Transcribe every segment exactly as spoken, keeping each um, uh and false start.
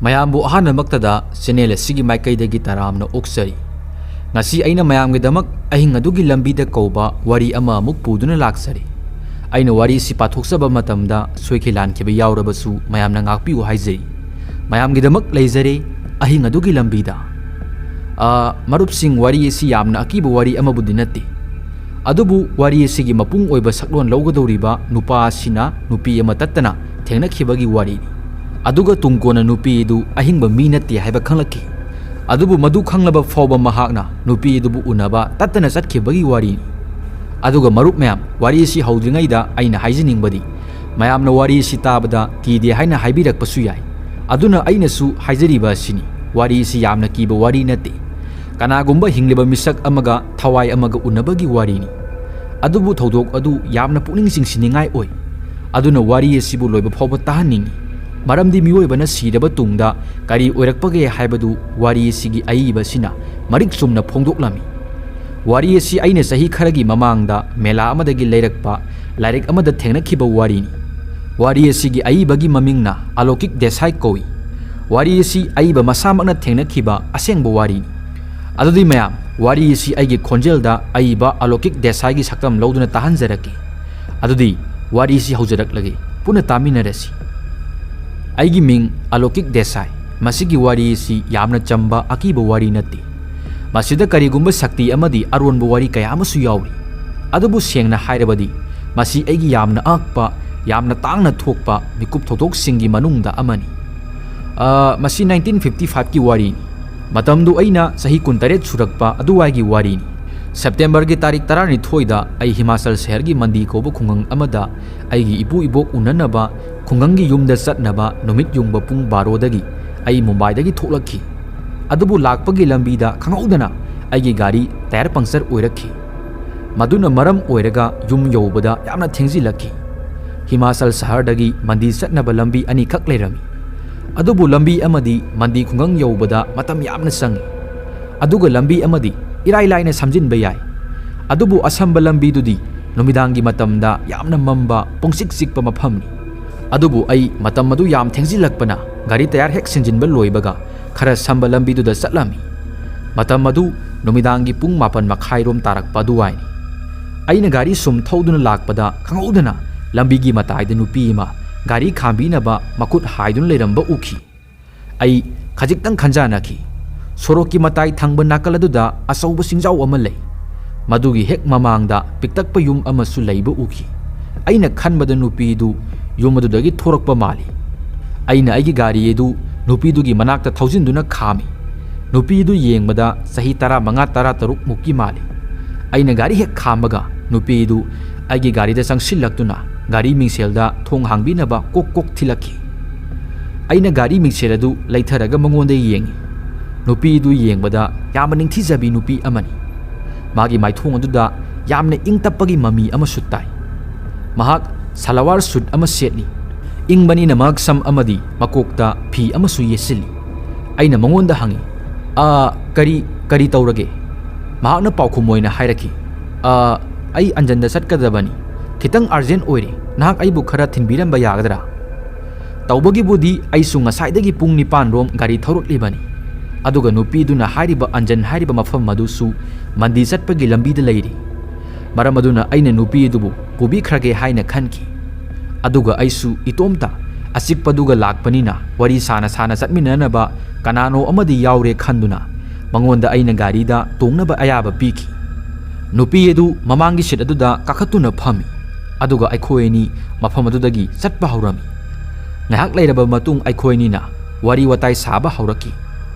ꯃꯌꯥꯝꯕꯨ ꯑꯍꯥꯟꯕꯃꯛꯇꯗ ꯆꯦꯅꯦꯜ ꯑꯁꯤꯒꯤ ꯃꯥꯏꯀꯩꯗꯒꯤ ꯇꯔꯥꯝꯅ ꯑꯣꯛꯆꯔꯤ꯫ ꯉꯁꯤ ꯑꯩꯅ ꯃꯌꯥꯝꯒꯤꯗꯃꯛ ꯑꯍꯤꯡ ꯑꯗꯨꯒꯤ ꯂꯝꯕꯤꯗ ꯀꯧꯕ ꯋꯥꯔꯤ ꯑꯃ ꯑꯃꯨꯛ ꯄꯨꯗꯨꯅ ꯂꯥꯛꯆꯔꯤ꯫ ꯑꯩꯅ ꯋꯥꯔꯤ ꯑꯁꯤ ꯄꯥꯊꯣꯛꯆꯕ ꯃꯇꯝꯗ ꯁꯣꯏꯈꯤ ꯂꯥꯟꯈꯤꯕ ꯌꯥꯎꯔꯕꯁꯨ ꯃꯌꯥꯝꯅ ꯉꯥꯛꯄꯤꯌꯨ ꯍꯥꯏꯖꯔꯤ꯫ ꯃꯌꯥꯝꯒꯤꯗꯃꯛ ꯂꯩꯖꯔꯦ ꯑꯍꯤꯡ ꯑꯗꯨꯒꯤ ꯂꯝꯕꯤꯗ꯫ ꯑ, ꯃꯔꯨꯞꯁꯤꯡ, ꯋꯥꯔꯤ ꯑꯁꯤ ꯌꯥꯝꯅ ꯑꯀꯤꯕ ꯋꯥꯔꯤ ꯑꯃꯕꯨꯗꯤ ꯅꯠꯇꯦ꯫ ꯑꯗꯨꯕꯨ ꯋꯥꯔꯤ ꯑꯁꯤꯒꯤ ꯃꯄꯨꯡ ꯑꯣꯏꯕ ꯁꯛꯂꯣꯟ ꯂꯧꯒꯗꯧꯔꯤꯕ ꯅꯨꯄꯥ ꯑꯁꯤꯅ ꯅꯨꯄꯤ ꯑꯃ ꯇꯠꯇꯅ ꯊꯦꯡꯅꯈꯤꯕꯒꯤ ꯋꯥꯔꯤꯅꯤ꯫ ꯑꯗꯨꯒ ꯇꯨꯡ ꯀꯣꯟꯅ ꯅꯨꯄꯤ ꯑꯗꯨ ꯑꯍꯤꯡꯕ ꯃꯤ ꯅꯠꯇꯦ ꯍꯥꯏꯕ ꯈꯪꯂꯛꯈꯤ꯫ ꯑꯗꯨꯕꯨ ꯃꯗꯨ ꯈꯪꯂꯕ ꯐꯥꯎꯕ ꯃꯍꯥꯛꯅ ꯅꯨꯄꯤ ꯑꯗꯨꯕꯨ ꯎꯅꯕ ꯇꯠꯇꯅ ꯆꯠꯈꯤꯕꯒꯤ ꯋꯥꯔꯤꯅꯤ꯫ ꯑꯗꯨꯒ ꯃꯔꯨꯞ ꯃꯌꯥꯝ, ꯋꯥꯔꯤ ꯑꯁꯤ ꯍꯧꯗ꯭ꯔꯤꯉꯩꯗ ꯑꯩꯅ ꯍꯥꯏꯖꯅꯤꯡꯕꯗꯤ, ꯃꯌꯥꯝꯅ ꯋꯥꯔꯤ ꯑꯁꯤ ꯇꯥꯕꯗ ꯀꯤꯗꯦ ꯍꯥꯏꯅ ꯍꯥꯏꯕꯤꯔꯛꯄꯁꯨ ꯌꯥꯏ꯫ ꯑꯗꯨꯅ ꯑꯩꯅꯁꯨ ꯍꯥꯏꯖꯔꯤꯕ ꯑꯁꯤꯅꯤ, ꯋꯥꯔꯤ ꯑꯁꯤ ꯌꯥꯝꯅ ꯀꯤꯕ ꯋꯥꯔꯤ ꯅꯠꯇꯦ꯫ ꯀꯅꯥꯒꯨꯝꯕ ꯍꯤꯡꯂꯤꯕ ꯃꯤꯁꯛ ꯑꯃꯒ ꯊꯋꯥꯏ ꯑꯃꯒ ꯎꯅꯕꯒꯤ ꯋꯥꯔꯤꯅꯤ꯫ ꯑꯗꯨꯕꯨ ꯊꯧꯗꯣꯛ ꯑꯗꯨ ꯌꯥꯝꯅ ꯄꯨꯛꯅꯤꯡ ꯆꯤꯡꯁꯤꯟꯅꯤꯡꯉꯥꯏ ꯑꯣꯏ꯫ ꯑꯗꯨꯅ ꯋꯥꯔꯤ ꯑꯁꯤꯕꯨ ꯂꯣꯏꯕ ꯐꯥꯎꯕ ꯇꯥꯍꯟꯅꯤꯡꯏ꯫ ꯃꯔꯝꯗꯤ ꯃꯤꯑꯣꯏꯕꯅ ꯁꯤꯔꯕ ꯇꯨꯡꯗ ꯀꯔꯤ ꯑꯣꯏꯔꯛꯄꯒꯦ ꯍꯥꯏꯕꯗꯨ ꯋꯥꯔꯤ ꯑꯁꯤꯒꯤ ꯑꯏꯕ ꯑꯁꯤꯅ ꯃꯔꯤꯛ ꯆꯨꯝꯅ ꯐꯣꯡꯗꯣꯛꯂꯝꯃꯤ꯫ ꯋꯥꯔꯤ ꯑꯁꯤ ꯑꯩꯅ ꯆꯍꯤ ꯈꯔꯒꯤ ꯃꯃꯥꯡꯗ ꯃꯦꯂꯥ ꯑꯃꯗꯒꯤ ꯂꯩꯔꯛꯄ ꯂꯥꯏꯔꯤꯛ ꯑꯃꯗ ꯊꯦꯡꯅꯈꯤꯕ ꯋꯥꯔꯤꯅꯤ꯫ ꯋꯥꯔꯤ ꯑꯁꯤꯒꯤ ꯑꯏꯕꯒꯤ ꯃꯃꯤꯡꯅ ꯑꯂꯣꯀꯤꯛ ꯗꯦꯁꯥꯏ ꯀꯧꯏ꯫ ꯋꯥꯔꯤ ꯑꯁꯤ ꯑꯏꯕ ꯃꯁꯥꯃꯛꯅ ꯊꯦꯡꯅꯈꯤꯕ ꯑꯁꯦꯡꯕ ꯋꯥꯔꯤꯅꯤ꯫ ꯑꯗꯨꯗꯤ ꯃꯌꯥꯝ, ꯋꯥꯔꯤ ꯑꯁꯤ ꯑꯩꯒꯤ ꯈꯣꯟꯖꯦꯜꯗ ꯑꯏꯕ ꯑꯂꯣꯀꯤꯛ ꯗꯦꯁꯥꯏꯒꯤ ꯁꯛꯇꯝ ꯂꯧꯗꯨꯅ ꯇꯥꯍꯟꯖꯔꯛꯀꯦ꯫ ꯑꯗꯨꯗꯤ ꯋꯥꯔꯤ ꯑꯁꯤ ꯍꯧꯖꯔꯛꯂꯒꯦ, ꯄꯨꯟꯅ ꯇꯥꯃꯤꯟꯅꯔꯁꯤ꯫ ꯑꯩꯒꯤ ꯃꯤꯡ ꯑꯂꯣꯀꯤꯛ ꯗꯦꯁꯥꯏ꯫ ꯃꯁꯤꯒꯤ ꯋꯥꯔꯤ ꯑꯁꯤ ꯌꯥꯝꯅ ꯆꯝꯕ ꯑꯀꯤꯕ ꯋꯥꯔꯤ ꯅꯠꯇꯦ꯫ ꯃꯁꯤꯗ ꯀꯔꯤꯒꯨꯝꯕ ꯁꯛꯇꯤ ꯑꯃꯗꯤ ꯑꯔꯣꯟꯕ ꯋꯥꯔꯤ ꯀꯌꯥ ꯑꯃꯁꯨ ꯌꯥꯎꯔꯤ꯫ ꯑꯗꯨꯕꯨ ꯁꯦꯡꯅ ꯍꯥꯏꯔꯕꯗꯤ, ꯃꯁꯤ ꯑꯩꯒꯤ ꯌꯥꯝꯅ ꯑꯉꯛꯄ, ꯌꯥꯝꯅ ꯇꯥꯡꯅ ꯊꯣꯛꯄ ꯃꯤꯀꯨꯞ ꯊꯧꯗꯣꯛꯁꯤꯡꯒꯤ ꯃꯅꯨꯡꯗ ꯑꯃꯅꯤ꯫ ꯑ, ꯃꯁꯤ ꯅꯥꯏꯟꯇꯤꯟ ꯐꯤꯐꯇꯤ ꯐꯥꯏꯚꯀꯤ ꯋꯥꯔꯤꯅꯤ꯫ ꯃꯇꯝꯗꯨ ꯑꯩꯅ ꯆꯍꯤ ꯀꯨꯟꯇꯔꯦꯠ ꯁꯨꯔꯛꯄ ꯑꯗꯨꯋꯥꯏꯒꯤ ꯋꯥꯔꯤꯅꯤ꯫ ꯁꯦꯞꯇꯦꯝꯕꯔꯒꯤ ꯇꯥꯔꯤꯛ ꯇꯔꯥꯅꯤꯊꯣꯏꯗ ꯑꯩ ꯍꯤꯃꯥꯆꯜ ꯁꯍꯔꯒꯤ ꯃꯟꯗꯤ ꯀꯧꯕ ꯈꯨꯡꯒꯪ ꯑꯃꯗ ꯑꯩꯒꯤ ꯏꯄꯨ ꯏꯕꯣꯛ ꯎꯅꯅꯕ ꯈꯨꯡꯒꯪꯒꯤ ꯌꯨꯝꯗ ꯆꯠꯅꯕ ꯅꯨꯃꯤꯠ ꯌꯨꯡꯕ ꯄꯨꯡ ꯕꯥꯔꯣꯗꯒꯤ ꯑꯩ ꯃꯨꯝꯕꯥꯏꯗꯒꯤ ꯊꯣꯛꯂꯛꯈꯤ꯫ ꯑꯗꯨꯕꯨ ꯂꯥꯛꯄꯒꯤ ꯂꯝꯕꯤꯗ ꯈꯪꯍꯧꯗꯅ ꯑꯩꯒꯤ ꯒꯥꯔꯤ ꯇꯥꯌꯔ ꯄꯪꯆꯔ ꯑꯣꯏꯔꯛꯈꯤ꯫ ꯃꯗꯨꯅ ꯃꯔꯝ ꯑꯣꯏꯔꯒ ꯌꯨꯝ ꯌꯧꯕꯗ ꯌꯥꯝꯅ ꯊꯦꯡꯖꯤꯜꯂꯛꯈꯤ꯫ ꯍꯤꯃꯥꯆꯜ ꯁꯍꯔꯗꯒꯤ ꯃꯟꯗꯤ ꯆꯠꯅꯕ ꯂꯝꯕꯤ ꯑꯅꯤꯈꯛ ꯂꯩꯔꯝꯃꯤ꯫ ꯑꯗꯨꯕꯨ ꯂꯝꯕꯤ ꯑꯃꯗꯤ ꯃꯟꯗꯤ ꯈꯨꯡꯒꯪ ꯌꯧꯕꯗ ꯃꯇꯝ ꯌꯥꯝꯅ ꯆꯪꯏ꯫ ꯑꯗꯨꯒ ꯂꯝꯕꯤ ꯑꯃꯗꯤ ꯏꯔꯥꯏ ꯂꯥꯏꯅ ꯁꯝꯖꯤꯟꯕ ꯌꯥꯏ꯫ ꯑꯗꯨꯕꯨ ꯑꯁꯝꯕ ꯂꯝꯕꯤꯗꯨꯗꯤ ꯅꯨꯃꯤꯗꯥꯡꯒꯤ ꯃꯇꯝꯗ ꯌꯥꯝꯅ ꯃꯝꯕ, ꯄꯨꯡꯆꯤꯛ ꯆꯤꯛꯄ ꯃꯐꯝꯅꯤ꯫ ꯑꯗꯨꯕꯨ ꯑꯩ ꯃꯇꯝ ꯑꯗꯨ ꯌꯥꯝ ꯊꯦꯡꯖꯤꯜꯂꯛꯄꯅ ꯒꯥꯔꯤ ꯇꯌꯥꯔ ꯍꯦꯛ ꯁꯤꯟꯖꯤꯟꯕ ꯂꯣꯏꯕꯒ ꯈꯔ ꯁꯝꯕ ꯂꯝꯕꯤꯗꯨꯗ ꯆꯠꯂꯝꯃꯤ꯫ ꯃꯇꯝ ꯑꯗꯨ ꯅꯨꯃꯤꯗꯥꯡꯒꯤ ꯄꯨꯡ ꯃꯥꯄꯟ ꯃꯈꯥꯏꯔꯣꯝ ꯇꯥꯔꯛꯄ ꯑꯗꯨꯋꯥꯏꯅꯤ꯫ ꯑꯩꯅ ꯒꯥꯔꯤ ꯁꯨꯝ ꯊꯧꯗꯨꯅ ꯂꯥꯛꯄꯗ ꯈꯪꯍꯧꯗꯅ ꯂꯝꯕꯤꯒꯤ ꯃꯇꯥꯏꯗ ꯅꯨꯄꯤ ꯑꯃ ꯒꯥꯔꯤ ꯈꯥꯝꯕꯤꯅꯕ ꯃꯈꯨꯠ ꯍꯥꯏꯗꯨꯅ ꯂꯩꯔꯝꯕ ꯎꯈꯤ꯫ ꯑꯩ ꯈꯖꯤꯛꯇꯪ ꯈꯟꯖꯥꯅꯈꯤ꯫ ꯁꯣꯔꯣꯛꯀꯤ ꯃꯇꯥꯏ ꯊꯪꯕ ꯅꯥꯀꯜ ꯑꯗꯨꯗ ꯑꯆꯧꯕ ꯆꯤꯡꯖꯥꯎ ꯑꯃ ꯂꯩ꯫ ꯃꯗꯨꯒꯤ ꯍꯦꯛ ꯃꯃꯥꯡꯗ ꯄꯤꯛꯇꯛꯄ ꯌꯨꯝ ꯑꯃꯁꯨ ꯂꯩꯕ ꯎꯈꯤ꯫ ꯑꯩꯅ ꯈꯟꯕꯗ ꯅꯨꯄꯤꯗꯨ ꯌꯨꯝ ꯑꯗꯨꯗꯒꯤ ꯊꯣꯔꯛꯄ ꯃꯥꯜꯂꯤ꯫ ꯑꯩꯅ ꯑꯩꯒꯤ ꯒꯥꯔꯤ ꯑꯗꯨ ꯅꯨꯄꯤꯗꯨꯒꯤ ꯃꯅꯥꯛꯇ ꯊꯧꯖꯤꯟꯗꯨꯅ ꯈꯥꯝꯃꯤ꯫ ꯅꯨꯄꯤꯗꯨ ꯌꯦꯡꯕꯗ ꯆꯍꯤ ꯇꯔꯥꯃꯉꯥ, ꯇꯔꯥꯇꯔꯨꯛ ꯃꯨꯛꯀꯤ ꯃꯥꯜꯂꯤ꯫ ꯑꯩꯅ ꯒꯥꯔꯤ ꯍꯦꯛ ꯈꯥꯝꯕꯒ ꯅꯨꯄꯤꯗꯨ ꯑꯩꯒꯤ ꯒꯥꯔꯤꯗ ꯆꯪꯁꯤꯜꯂꯛꯇꯨꯅ ꯒꯥꯔꯤ ꯃꯤꯡꯁꯦꯜꯗ ꯊꯣꯡ ꯍꯥꯡꯕꯤꯅꯕ ꯀꯣꯛ ꯀꯣꯛ ꯊꯤꯜꯂꯛꯈꯤ꯫ ꯑꯩꯅ ꯒꯥꯔꯤ ꯃꯤꯡꯁꯦꯜ ꯑꯗꯨ ꯂꯩꯊꯔꯒ ꯃꯉꯣꯟꯗ ꯌꯦꯡꯉꯤ꯫ ꯅꯨꯄꯤꯗꯨ ꯌꯦꯡꯕꯗ ꯌꯥꯝꯅ ꯅꯤꯡꯊꯤꯖꯕꯤ ꯅꯨꯄꯤ ꯑꯃꯅꯤ꯫ ꯃꯥꯒꯤ ꯃꯥꯏꯊꯣꯡ ꯑꯗꯨꯗ ꯌꯥꯝꯅ ꯏꯪ ꯇꯞꯄꯒꯤ ꯃꯃꯤ ꯑꯃꯁꯨ ꯇꯥꯏ꯫ ꯃꯍꯥꯛ ꯁꯥꯂꯋꯥꯔ ꯁꯨꯠ ꯑꯃ ꯁꯦꯠꯂꯤ꯫ ꯏꯪꯕꯅꯤꯅ ꯃꯉꯛꯁꯝ ꯑꯃꯗꯤ ꯃꯀꯣꯛꯇ ꯐꯤ ꯑꯃꯁꯨ ꯌꯦꯠꯁꯤꯜꯂꯤ꯫ ꯑꯩꯅ ꯃꯉꯣꯟꯗ ꯍꯪꯉꯤ, "ꯑ, ꯀꯔꯤ, ꯀꯔꯤ ꯇꯧꯔꯒꯦ?" ꯃꯍꯥꯛꯅ ꯄꯥꯎꯈꯨꯝ ꯑꯣꯏꯅ ꯍꯥꯏꯔꯛꯈꯤ, "ꯑ, ꯑꯩ ꯑꯟꯖꯟꯗ ꯆꯠꯀꯗꯕꯅꯤ꯫ ꯈꯤꯇꯪ ꯑꯔꯖꯦꯟ ꯑꯣꯏꯔꯦ꯫ ꯅꯍꯥꯛ ꯑꯩꯕꯨ ꯈꯔ ꯊꯤꯟꯕꯤꯔꯝꯕ ꯌꯥꯒꯗ꯭ꯔꯥ?" ꯇꯧꯕꯒꯤꯕꯨꯗꯤ ꯑꯩꯁꯨ ꯉꯁꯥꯏꯗꯒꯤ ꯄꯨꯡ ꯅꯤꯄꯥꯟ ꯔꯣꯝ ꯒꯥꯔꯤ ꯊꯧꯔꯛꯂꯤꯕꯅꯤ꯫ ꯑꯗꯨꯒ ꯅꯨꯄꯤꯗꯨꯅ ꯍꯥꯏꯔꯤꯕ ꯑꯟꯖꯟ ꯍꯥꯏꯔꯤꯕ ꯃꯐꯝ ꯑꯗꯨꯁꯨ ꯃꯟꯗꯤ ꯆꯠꯄꯒꯤ ꯂꯝꯕꯤꯗ ꯂꯩꯔꯤ꯫ ꯃꯔꯝ ꯑꯗꯨꯅ ꯑꯩꯅ ꯅꯨꯄꯤ ꯑꯗꯨꯕꯨ ꯄꯨꯕꯤꯈ꯭ꯔꯒꯦ ꯍꯥꯏꯅ ꯈꯟꯈꯤ꯫ ꯑꯗꯨꯒ ꯑꯩꯁꯨ ꯏꯇꯣꯝꯇ ꯑꯆꯤꯛꯄꯗꯨꯒ ꯂꯥꯛꯄꯅꯤꯅ ꯋꯥꯔꯤ ꯁꯥꯅ ꯁꯥꯅ ꯆꯠꯃꯤꯟꯅꯅꯕ ꯀꯅꯥꯅꯣ ꯑꯃꯗꯤ ꯌꯥꯎꯔꯦ ꯈꯟꯗꯨꯅ ꯃꯉꯣꯟꯗ ꯑꯩꯅ ꯒꯥꯔꯤꯗ ꯇꯣꯡꯅꯕ ꯑꯌꯥꯕ ꯄꯤꯈꯤ꯫ ꯅꯨꯄꯤ ꯑꯗꯨ ꯃꯃꯥꯡꯒꯤ ꯁꯤꯠ ꯑꯗꯨꯗ ꯀꯥꯈꯠꯇꯨꯅ ꯐꯝꯃꯤ꯫ ꯑꯗꯨꯒ ꯑꯩꯈꯣꯏ ꯑꯅꯤ ꯃꯐꯝ ꯑꯗꯨꯗꯒꯤ ꯆꯠꯄ ꯍꯧꯔꯝꯃꯤ꯫ ꯉꯥꯏꯍꯥꯛ ꯂꯩꯔꯕ ꯃꯇꯨꯡ ꯑꯩꯈꯣꯏ ꯑꯅꯤꯅ ꯋꯥꯔꯤ ꯋꯥꯇꯥꯏ ꯁꯥꯕ ꯍꯧꯔꯛꯈꯤ꯫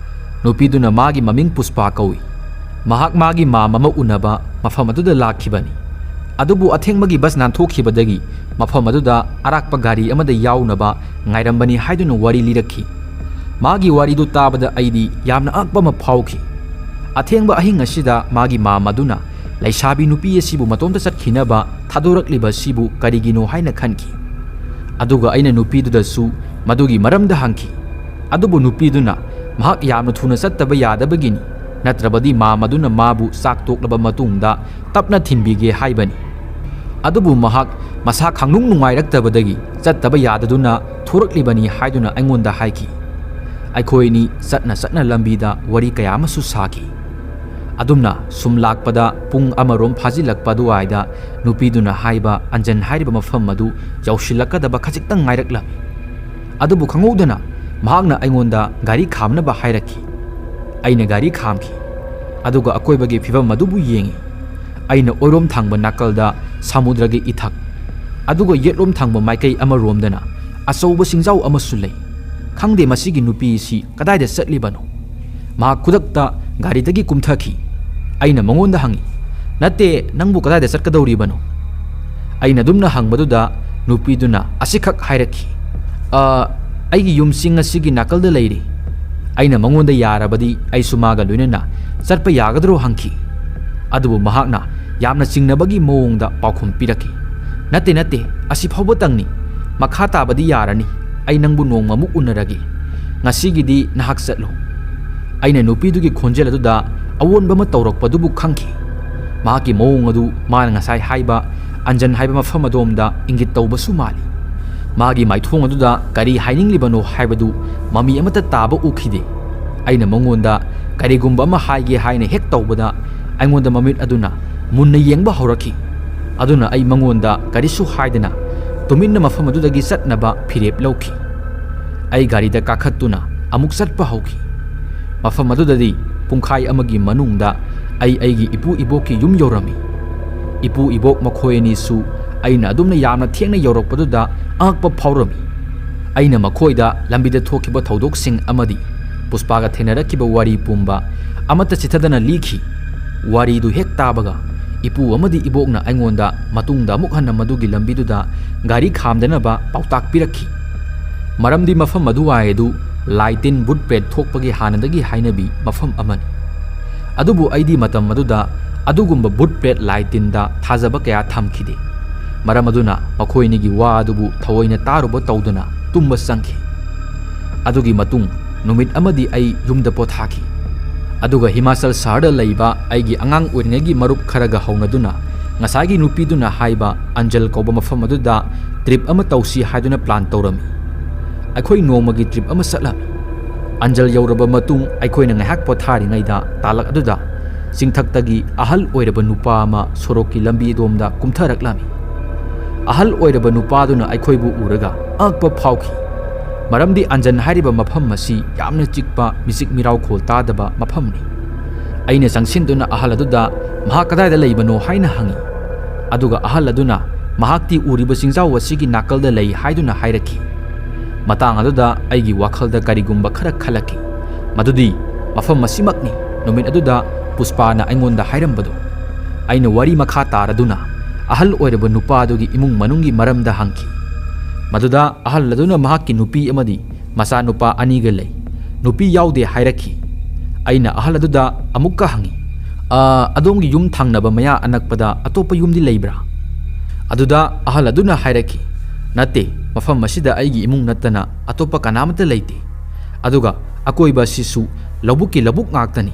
ꯅꯨꯄꯤꯗꯨꯅ ꯃꯥꯒꯤ ꯃꯃꯤꯡ ꯄꯨꯁꯄꯥ ꯀꯧꯏ꯫ ꯃꯍꯥꯛ ꯃꯥꯒꯤ ꯃꯥꯝ ꯑꯃ ꯎꯅꯕ ꯃꯐꯝ ꯑꯗꯨꯗ ꯂꯥꯛꯈꯤꯕꯅꯤ꯫ ꯑꯗꯨꯕꯨ ꯑꯊꯦꯡꯕꯒꯤ ꯕꯁ ꯅꯥꯟꯊꯣꯛꯈꯤꯕꯗꯒꯤ ꯃꯐꯝ ꯑꯗꯨꯗ ꯑꯔꯥꯛꯄ ꯒꯥꯔꯤ ꯑꯃꯗ ꯌꯥꯎꯅꯕ ꯉꯥꯏꯔꯝꯕꯅꯤ ꯍꯥꯏꯗꯨꯅ ꯋꯥꯔꯤ ꯂꯤꯔꯛꯈꯤ꯫ ꯃꯥꯒꯤ ꯋꯥꯔꯤꯗꯨ ꯇꯥꯕꯗ ꯑꯩꯗꯤ ꯌꯥꯝꯅ ꯑꯉꯛꯄ ꯑꯃ ꯐꯥꯎꯈꯤ꯫ ꯑꯊꯦꯡꯕ ꯑꯍꯤꯡ ꯑꯁꯤꯗ ꯃꯥꯒꯤ ꯃꯥꯝ ꯑꯗꯨꯅ ꯂꯩꯁꯥꯕꯤ ꯅꯨꯄꯤ ꯑꯁꯤꯕꯨ ꯃꯇꯣꯝꯇ ꯆꯠꯈꯤꯅꯕ ꯊꯥꯗꯣꯔꯛꯂꯤꯕ ꯑꯁꯤꯕꯨ ꯀꯔꯤꯒꯤꯅꯣ ꯍꯥꯏꯅ ꯈꯟꯈꯤ꯫ ꯑꯗꯨꯒ ꯑꯩꯅ ꯅꯨꯄꯤꯗꯨꯗꯁꯨ ꯃꯗꯨꯒꯤ ꯃꯔꯝꯗ ꯍꯪꯈꯤ꯫ ꯑꯗꯨꯕꯨ ꯅꯨꯄꯤꯗꯨꯅ ꯃꯍꯥꯛ ꯌꯥꯝꯅ ꯊꯨꯅ ꯆꯠꯇꯕ ꯌꯥꯗꯕꯒꯤꯅꯤ, ꯅꯠꯇ꯭ꯔꯕꯗꯤ ꯃꯥꯝ ꯑꯗꯨꯅ ꯃꯥꯕꯨ ꯆꯥꯛ ꯇꯣꯛꯂꯕ ꯃꯇꯨꯡꯗ ꯇꯞꯅ ꯊꯤꯟꯕꯤꯒꯦ ꯍꯥꯏꯕꯅꯤ꯫ ꯑꯗꯨꯕꯨ ꯃꯍꯥꯛ ꯃꯁꯥ ꯈꯪꯅꯨꯡ ꯅꯨꯡꯉꯥꯏꯔꯛꯇꯕꯗꯒꯤ ꯆꯠꯇꯕ ꯌꯥꯗꯗꯨꯅ ꯊꯣꯔꯛꯂꯤꯕꯅꯤ ꯍꯥꯏꯗꯨꯅ ꯑꯩꯉꯣꯟꯗ ꯍꯥꯏꯈꯤ꯫ ꯑꯩꯈꯣꯏ ꯑꯅꯤ ꯆꯠꯅ ꯆꯠꯅ ꯂꯝꯕꯤꯗ ꯋꯥꯔꯤ ꯀꯌꯥ ꯑꯃꯁꯨ ꯁꯥꯈꯤ꯫ ꯑꯗꯨꯝꯅ ꯁꯨꯝ ꯂꯥꯛꯄꯗ ꯄꯨꯡ ꯑꯃꯔꯣꯝ ꯐꯥꯖꯤꯜꯂꯛꯄ ꯑꯗꯨꯋꯥꯏꯗ ꯅꯨꯄꯤꯗꯨꯅ ꯍꯥꯏꯕ ꯑꯟꯖꯟ ꯍꯥꯏꯔꯤꯕ ꯃꯐꯝ ꯑꯗꯨ ꯌꯧꯁꯤꯜꯂꯛꯀꯗꯕ ꯈꯖꯤꯛꯇꯪ ꯉꯥꯏꯔꯛꯂꯝꯃꯤ꯫ ꯑꯗꯨꯕꯨ ꯈꯪꯍꯧꯗꯅ ꯃꯍꯥꯛꯅ ꯑꯩꯉꯣꯟꯗ ꯒꯥꯔꯤ ꯈꯥꯝꯅꯕ ꯍꯥꯏꯔꯛꯈꯤ꯫ ꯑꯩꯅ ꯒꯥꯔꯤ ꯈꯥꯝꯈꯤ, ꯑꯗꯨꯒ ꯑꯀꯣꯏꯕꯒꯤ ꯐꯤꯕꯝ ꯑꯗꯨꯕꯨ ꯌꯦꯡꯉꯤ꯫ ꯑꯩꯅ ꯑꯣꯏꯔꯣꯝ ꯊꯪꯕ ꯅꯥꯀꯜꯗ ꯁꯃꯨꯗ꯭ꯔꯒꯤ ꯏꯊꯛ, ꯑꯗꯨꯒ ꯌꯦꯠꯂꯣꯝ ꯊꯪꯕ ꯃꯥꯏꯀꯩ ꯑꯃꯔꯣꯝꯗꯅ ꯑꯆꯧꯕ ꯆꯤꯡꯖꯥꯎ ꯑꯃꯁꯨ ꯂꯩ꯫ ꯈꯪꯗꯦ ꯃꯁꯤꯒꯤ ꯅꯨꯄꯤꯁꯤ ꯀꯗꯥꯏꯗ ꯆꯠꯂꯤꯕꯅꯣ꯫ ꯃꯍꯥꯛ ꯈꯨꯗꯛꯇ ꯒꯥꯔꯤꯗꯒꯤ ꯀꯨꯝꯊꯈꯤ꯫ ꯑꯩꯅ ꯃꯉꯣꯟꯗ ꯍꯪꯉꯤ, "ꯅꯠꯇꯦ, ꯅꯪꯕꯨ ꯀꯗꯥꯏꯗ ꯆꯠꯀꯗꯧꯔꯤꯕꯅꯣ?" ꯑꯩꯅ ꯑꯗꯨꯝꯅ ꯍꯪꯕꯗꯨꯗ ꯅꯨꯄꯤꯗꯨꯅ ꯑꯁꯤꯈꯛ ꯍꯥꯏꯔꯛꯈꯤ, "ꯑ, ꯑꯩꯒꯤ ꯌꯨꯝꯁꯤ ꯉꯁꯤꯒꯤ ꯅꯥꯀꯜꯗ ꯂꯩꯔꯤ꯫" ꯑꯩꯅ ꯃꯉꯣꯟꯗ ꯌꯥꯔꯕꯗꯤ ꯑꯩꯁꯨ ꯃꯥꯒ ꯂꯣꯏꯅꯅ ꯆꯠꯄ ꯌꯥꯒꯗ꯭ꯔꯣ ꯍꯪꯈꯤ꯫ ꯑꯗꯨꯕꯨ ꯃꯍꯥꯛꯅ ꯌꯥꯝꯅ ꯆꯤꯡꯅꯕꯒꯤ ꯃꯑꯣꯡꯗ ꯄꯥꯎꯈꯨꯝ ꯄꯤꯔꯛꯈꯤ, "ꯅꯠꯇꯦ, ꯅꯠꯇꯦ, ꯑꯁꯤ ꯐꯥꯎꯕꯇꯪꯅꯤ꯫ ꯃꯈꯥ ꯇꯥꯕꯗꯤ ꯌꯥꯔꯅꯤ꯫ ꯑꯩ ꯅꯪꯕꯨ ꯅꯣꯡꯃꯃꯨꯛ ꯎꯅꯔꯒꯦ꯫ ꯉꯁꯤꯒꯤꯗꯤ ꯅꯍꯥꯛ ꯆꯠꯂꯨ꯫" ꯑꯩꯅ ꯅꯨꯄꯤꯗꯨꯒꯤ ꯈꯣꯟꯖꯦꯜ ꯑꯗꯨꯗ ꯑꯑꯣꯟꯕ ꯑꯃ ꯇꯧꯔꯛꯄꯗꯨꯕꯨ ꯈꯪꯈꯤ꯫ ꯃꯍꯥꯛꯀꯤ ꯃꯑꯣꯡ ꯑꯗꯨ ꯃꯥꯅ ꯉꯁꯥꯏ ꯍꯥꯏꯕ ꯑꯟꯖꯟ ꯍꯥꯏꯕ ꯃꯐꯝ ꯑꯗꯣꯝꯗ ꯏꯪꯒꯤꯠ ꯇꯧꯕꯁꯨ ꯃꯥꯜꯂꯤ꯫ ꯃꯥꯒꯤ ꯃꯥꯏꯊꯣꯡ ꯑꯗꯨꯗ ꯀꯔꯤ ꯍꯥꯏꯅꯤꯡꯂꯤꯕꯅꯣ ꯍꯥꯏꯕꯗꯨ ꯃꯃꯤ ꯑꯃꯠꯇ ꯇꯥꯕ ꯎꯈꯤꯗꯦ꯫ ꯑꯩꯅ ꯃꯉꯣꯟꯗ ꯀꯔꯤꯒꯨꯝꯕ ꯑꯃ ꯍꯥꯏꯒꯦ ꯍꯥꯏꯅ ꯍꯦꯛ ꯇꯧꯕꯗ, ꯑꯩꯉꯣꯟꯗ ꯃꯃꯤꯠ ꯑꯗꯨꯅ ꯃꯨꯟꯅ ꯌꯦꯡꯕ ꯍꯧꯔꯛꯈꯤ꯫ ꯑꯗꯨꯅ ꯑꯩ ꯃꯉꯣꯟꯗ ꯀꯔꯤꯁꯨ ꯍꯥꯏꯗꯅ ꯇꯨꯃꯤꯟꯅ ꯃꯐꯝ ꯑꯗꯨꯗꯒꯤ ꯆꯠꯅꯕ ꯐꯤꯔꯦꯞ ꯂꯧꯈꯤ꯫ ꯑꯩ ꯒꯥꯔꯤꯗ ꯀꯥꯈꯠꯇꯨꯅ ꯑꯃꯨꯛ ꯆꯠꯄ ꯍꯧꯈꯤ꯫ ꯃꯐꯝ ꯑꯗꯨꯗꯗꯤ ꯄꯨꯡꯈꯥꯏ ꯑꯃꯒꯤ ꯃꯅꯨꯡꯗ ꯑꯩ ꯑꯩꯒꯤ ꯏꯄꯨ ꯏꯕꯣꯛꯀꯤ ꯌꯨꯝ ꯌꯧꯔꯝꯃꯤ꯫ ꯏꯄꯨ ꯏꯕꯣꯛ ꯃꯈꯣꯏ ꯑꯅꯤꯁꯨ ꯑꯩꯅ ꯑꯗꯨꯝꯅ ꯌꯥꯝꯅ ꯊꯦꯡꯅ ꯌꯧꯔꯛꯄꯗꯨꯗ ꯑꯉꯛꯄ ꯐꯥꯎꯔꯝꯃꯤ꯫ ꯑꯩꯅ ꯃꯈꯣꯏꯗ ꯂꯝꯕꯤꯗ ꯊꯣꯛꯈꯤꯕ ꯊꯧꯗꯣꯛꯁꯤꯡ ꯑꯃꯗꯤ ꯄꯨꯁꯄꯥꯒ ꯊꯦꯡꯅꯔꯛꯈꯤꯕ ꯋꯥꯔꯤ ꯄꯨꯝꯕ ꯑꯃꯠꯇ ꯆꯤꯊꯗꯅ ꯂꯤꯈꯤ꯫ ꯋꯥꯔꯤꯗꯨ ꯍꯦꯛ ꯇꯥꯕꯒ ꯏꯄꯨ ꯑꯃꯗꯤ ꯏꯕꯣꯛꯅ ꯑꯩꯉꯣꯟꯗ ꯃꯇꯨꯡꯗ ꯑꯃꯨꯛ ꯍꯟꯅ ꯃꯗꯨꯒꯤ ꯂꯝꯕꯤꯗꯨꯗ ꯒꯥꯔꯤ ꯈꯥꯝꯗꯅꯕ ꯄꯥꯎꯇꯥꯛ ꯄꯤꯔꯛꯈꯤ꯫ ꯃꯔꯝꯗꯤ ꯃꯐꯝ ꯑꯗꯨꯋꯥꯏ ꯑꯗꯨ ꯂꯥꯏ ꯇꯤꯟ ꯚꯨꯠ ꯄ꯭ꯔꯦꯠ ꯊꯣꯛꯄꯒꯤ ꯍꯥꯟꯅꯗꯒꯤ ꯍꯥꯏꯅꯕꯤ ꯃꯐꯝ ꯑꯃꯅꯤ꯫ ꯑꯗꯨꯕꯨ ꯑꯩꯗꯤ ꯃꯇꯝ ꯑꯗꯨꯗ ꯑꯗꯨꯒꯨꯝꯕ ꯚꯨꯠ ꯄ꯭ꯔꯦꯠ ꯂꯥꯏ ꯇꯤꯟꯗ ꯊꯥꯖꯕ ꯀꯌꯥ ꯊꯝꯈꯤꯗꯦ꯫ ꯃꯔꯝ ꯑꯗꯨꯅ ꯃꯈꯣꯏ ꯑꯅꯤꯒꯤ ꯋꯥ ꯑꯗꯨꯕꯨ ꯊꯑꯣꯏꯅ ꯇꯥꯔꯨꯕ ꯇꯧꯗꯅ ꯇꯨꯝꯕ ꯆꯪꯈꯤ꯫ ꯑꯗꯨꯒꯤ ꯃꯇꯨꯡ ꯅꯨꯃꯤꯠ ꯑꯃꯗꯤ ꯑꯩ ꯌꯨꯝꯗ ꯄꯣꯊꯥꯈꯤ꯫ ꯑꯗꯨꯒ ꯍꯤꯃꯥꯆꯜ ꯁꯍꯔꯗ ꯂꯩꯕ ꯑꯩꯒꯤ ꯑꯉꯥꯡ ꯑꯣꯏꯔꯤꯉꯩꯒꯤ ꯃꯔꯨꯞ ꯈꯔꯒ ꯍꯧꯅꯗꯨꯅ ꯉꯁꯥꯏꯒꯤ ꯅꯨꯄꯤꯗꯨꯅ ꯍꯥꯏꯕ ꯑꯟꯖꯜ ꯀꯧꯕ ꯃꯐꯝ ꯑꯗꯨꯗ ꯇ꯭ꯔꯤꯞ ꯑꯃ ꯇꯧꯁꯤ ꯍꯥꯏꯗꯨꯅ ꯄ꯭ꯂꯥꯟ ꯇꯧꯔꯝꯃꯤ꯫ ꯑꯩꯈꯣꯏ ꯅꯣꯡꯃꯒꯤ ꯇ꯭ꯔꯤꯞ ꯑꯃ ꯆꯠꯂꯝꯃꯤ꯫ ꯑꯟꯖꯜ ꯌꯧꯔꯕ ꯃꯇꯨꯡ ꯑꯩꯈꯣꯏꯅ ꯉꯥꯏꯍꯥꯛ ꯄꯣꯊꯥꯔꯤꯉꯩꯗ ꯇꯥꯂꯛ ꯑꯗꯨꯗ ꯆꯤꯡꯊꯛꯇꯒꯤ ꯑꯍꯜ ꯑꯣꯏꯔꯕ ꯅꯨꯄꯥ ꯑꯃ ꯁꯣꯔꯣꯛꯀꯤ ꯂꯝꯕꯤ ꯑꯗꯣꯝꯗ ꯀꯨꯝꯊꯔꯛꯂꯝꯃꯤ꯫ ꯑꯍꯜ ꯑꯣꯏꯔꯕ ꯅꯨꯄꯥꯗꯨꯅ ꯑꯩꯈꯣꯏꯕꯨ ꯎꯔꯒ ꯑꯉꯛꯄ ꯐꯥꯎꯈꯤ꯫ ꯃꯔꯝꯗꯤ ꯑꯟꯖꯟ ꯍꯥꯏꯔꯤꯕ ꯃꯐꯝ ꯑꯁꯤ ꯌꯥꯝꯅ ꯆꯤꯛꯄ, ꯃꯤꯆꯤꯛ ꯃꯤꯔꯥꯎꯈꯣꯜ ꯇꯥꯗꯕ ꯃꯐꯝꯅꯤ꯫ ꯑꯩꯅ ꯆꯪꯁꯤꯟꯗꯨꯅ ꯑꯍꯜ ꯑꯗꯨꯗ "ꯃꯍꯥꯛ ꯀꯗꯥꯏꯗ ꯂꯩꯕꯅꯣ?" ꯍꯥꯏꯅ ꯍꯪꯉꯤ꯫ ꯑꯗꯨꯒ ꯑꯍꯜ ꯑꯗꯨꯅ "ꯃꯍꯥꯛꯇꯤ ꯎꯔꯤꯕ ꯆꯤꯡꯖꯥꯎ ꯑꯁꯤꯒꯤ ꯅꯥꯀꯜꯗ ꯂꯩ" ꯍꯥꯏꯗꯨꯅ ꯍꯥꯏꯔꯛꯈꯤ꯫ ꯃꯇꯥꯡ ꯑꯗꯨꯗ ꯑꯩꯒꯤ ꯋꯥꯈꯜꯗ ꯀꯔꯤꯒꯨꯝꯕ ꯈꯔ ꯈꯜꯂꯛꯈꯤ, ꯃꯗꯨꯗꯤ ꯃꯐꯝ ꯑꯁꯤꯃꯛꯅꯤ ꯅꯨꯃꯤꯠ ꯑꯗꯨꯗ ꯄꯨꯁꯄꯥꯅ ꯑꯩꯉꯣꯟꯗ ꯍꯥꯏꯔꯝꯕꯗꯨ꯫ ꯑꯩꯅ ꯋꯥꯔꯤ ꯃꯈꯥ ꯇꯥꯔꯗꯨꯅ ꯑꯍꯜ ꯑꯣꯏꯔꯕ ꯅꯨꯄꯥ ꯑꯗꯨꯒꯤ ꯏꯃꯨꯡ ꯃꯅꯨꯡꯒꯤ ꯃꯔꯝꯗ ꯍꯪꯈꯤ꯫ ꯃꯗꯨꯗ ꯑꯍꯜ ꯑꯗꯨꯅ ꯃꯍꯥꯛꯀꯤ ꯅꯨꯄꯤ ꯑꯃꯗꯤ ꯃꯆꯥꯅꯨꯄꯥ ꯑꯅꯤꯒ ꯂꯩ, ꯅꯨꯄꯤ ꯌꯥꯎꯗꯦ ꯍꯥꯏꯔꯛꯈꯤ꯫ ꯑꯩꯅ ꯑꯍꯜ ꯑꯗꯨꯗ ꯑꯃꯨꯛꯀ ꯍꯪꯉꯤ, "ꯑ, ꯑꯗꯣꯝꯒꯤ ꯌꯨꯝ ꯊꯪꯅꯕ ꯃꯌꯥ ꯑꯅꯛꯄꯗ ꯑꯇꯣꯞꯄ ꯌꯨꯝꯗꯤ ꯂꯩꯕ꯭ꯔꯥ?" ꯑꯗꯨꯗ ꯑꯍꯜ ꯑꯗꯨꯅ ꯍꯥꯏꯔꯛꯈꯤ, "ꯅꯠꯇꯦ, ꯃꯐꯝ ꯑꯁꯤꯗ ꯑꯩꯒꯤ ꯏꯃꯨꯡ ꯅꯠꯇꯅ ꯑꯇꯣꯞꯄ ꯀꯅꯥꯃꯠꯇ ꯂꯩꯇꯦ꯫ ꯑꯗꯨꯒ ꯑꯀꯣꯏꯕ ꯑꯁꯤꯁꯨ ꯂꯧꯕꯨꯛꯀꯤ ꯂꯧꯕꯨꯛ ꯉꯥꯛꯇꯅꯤ꯫"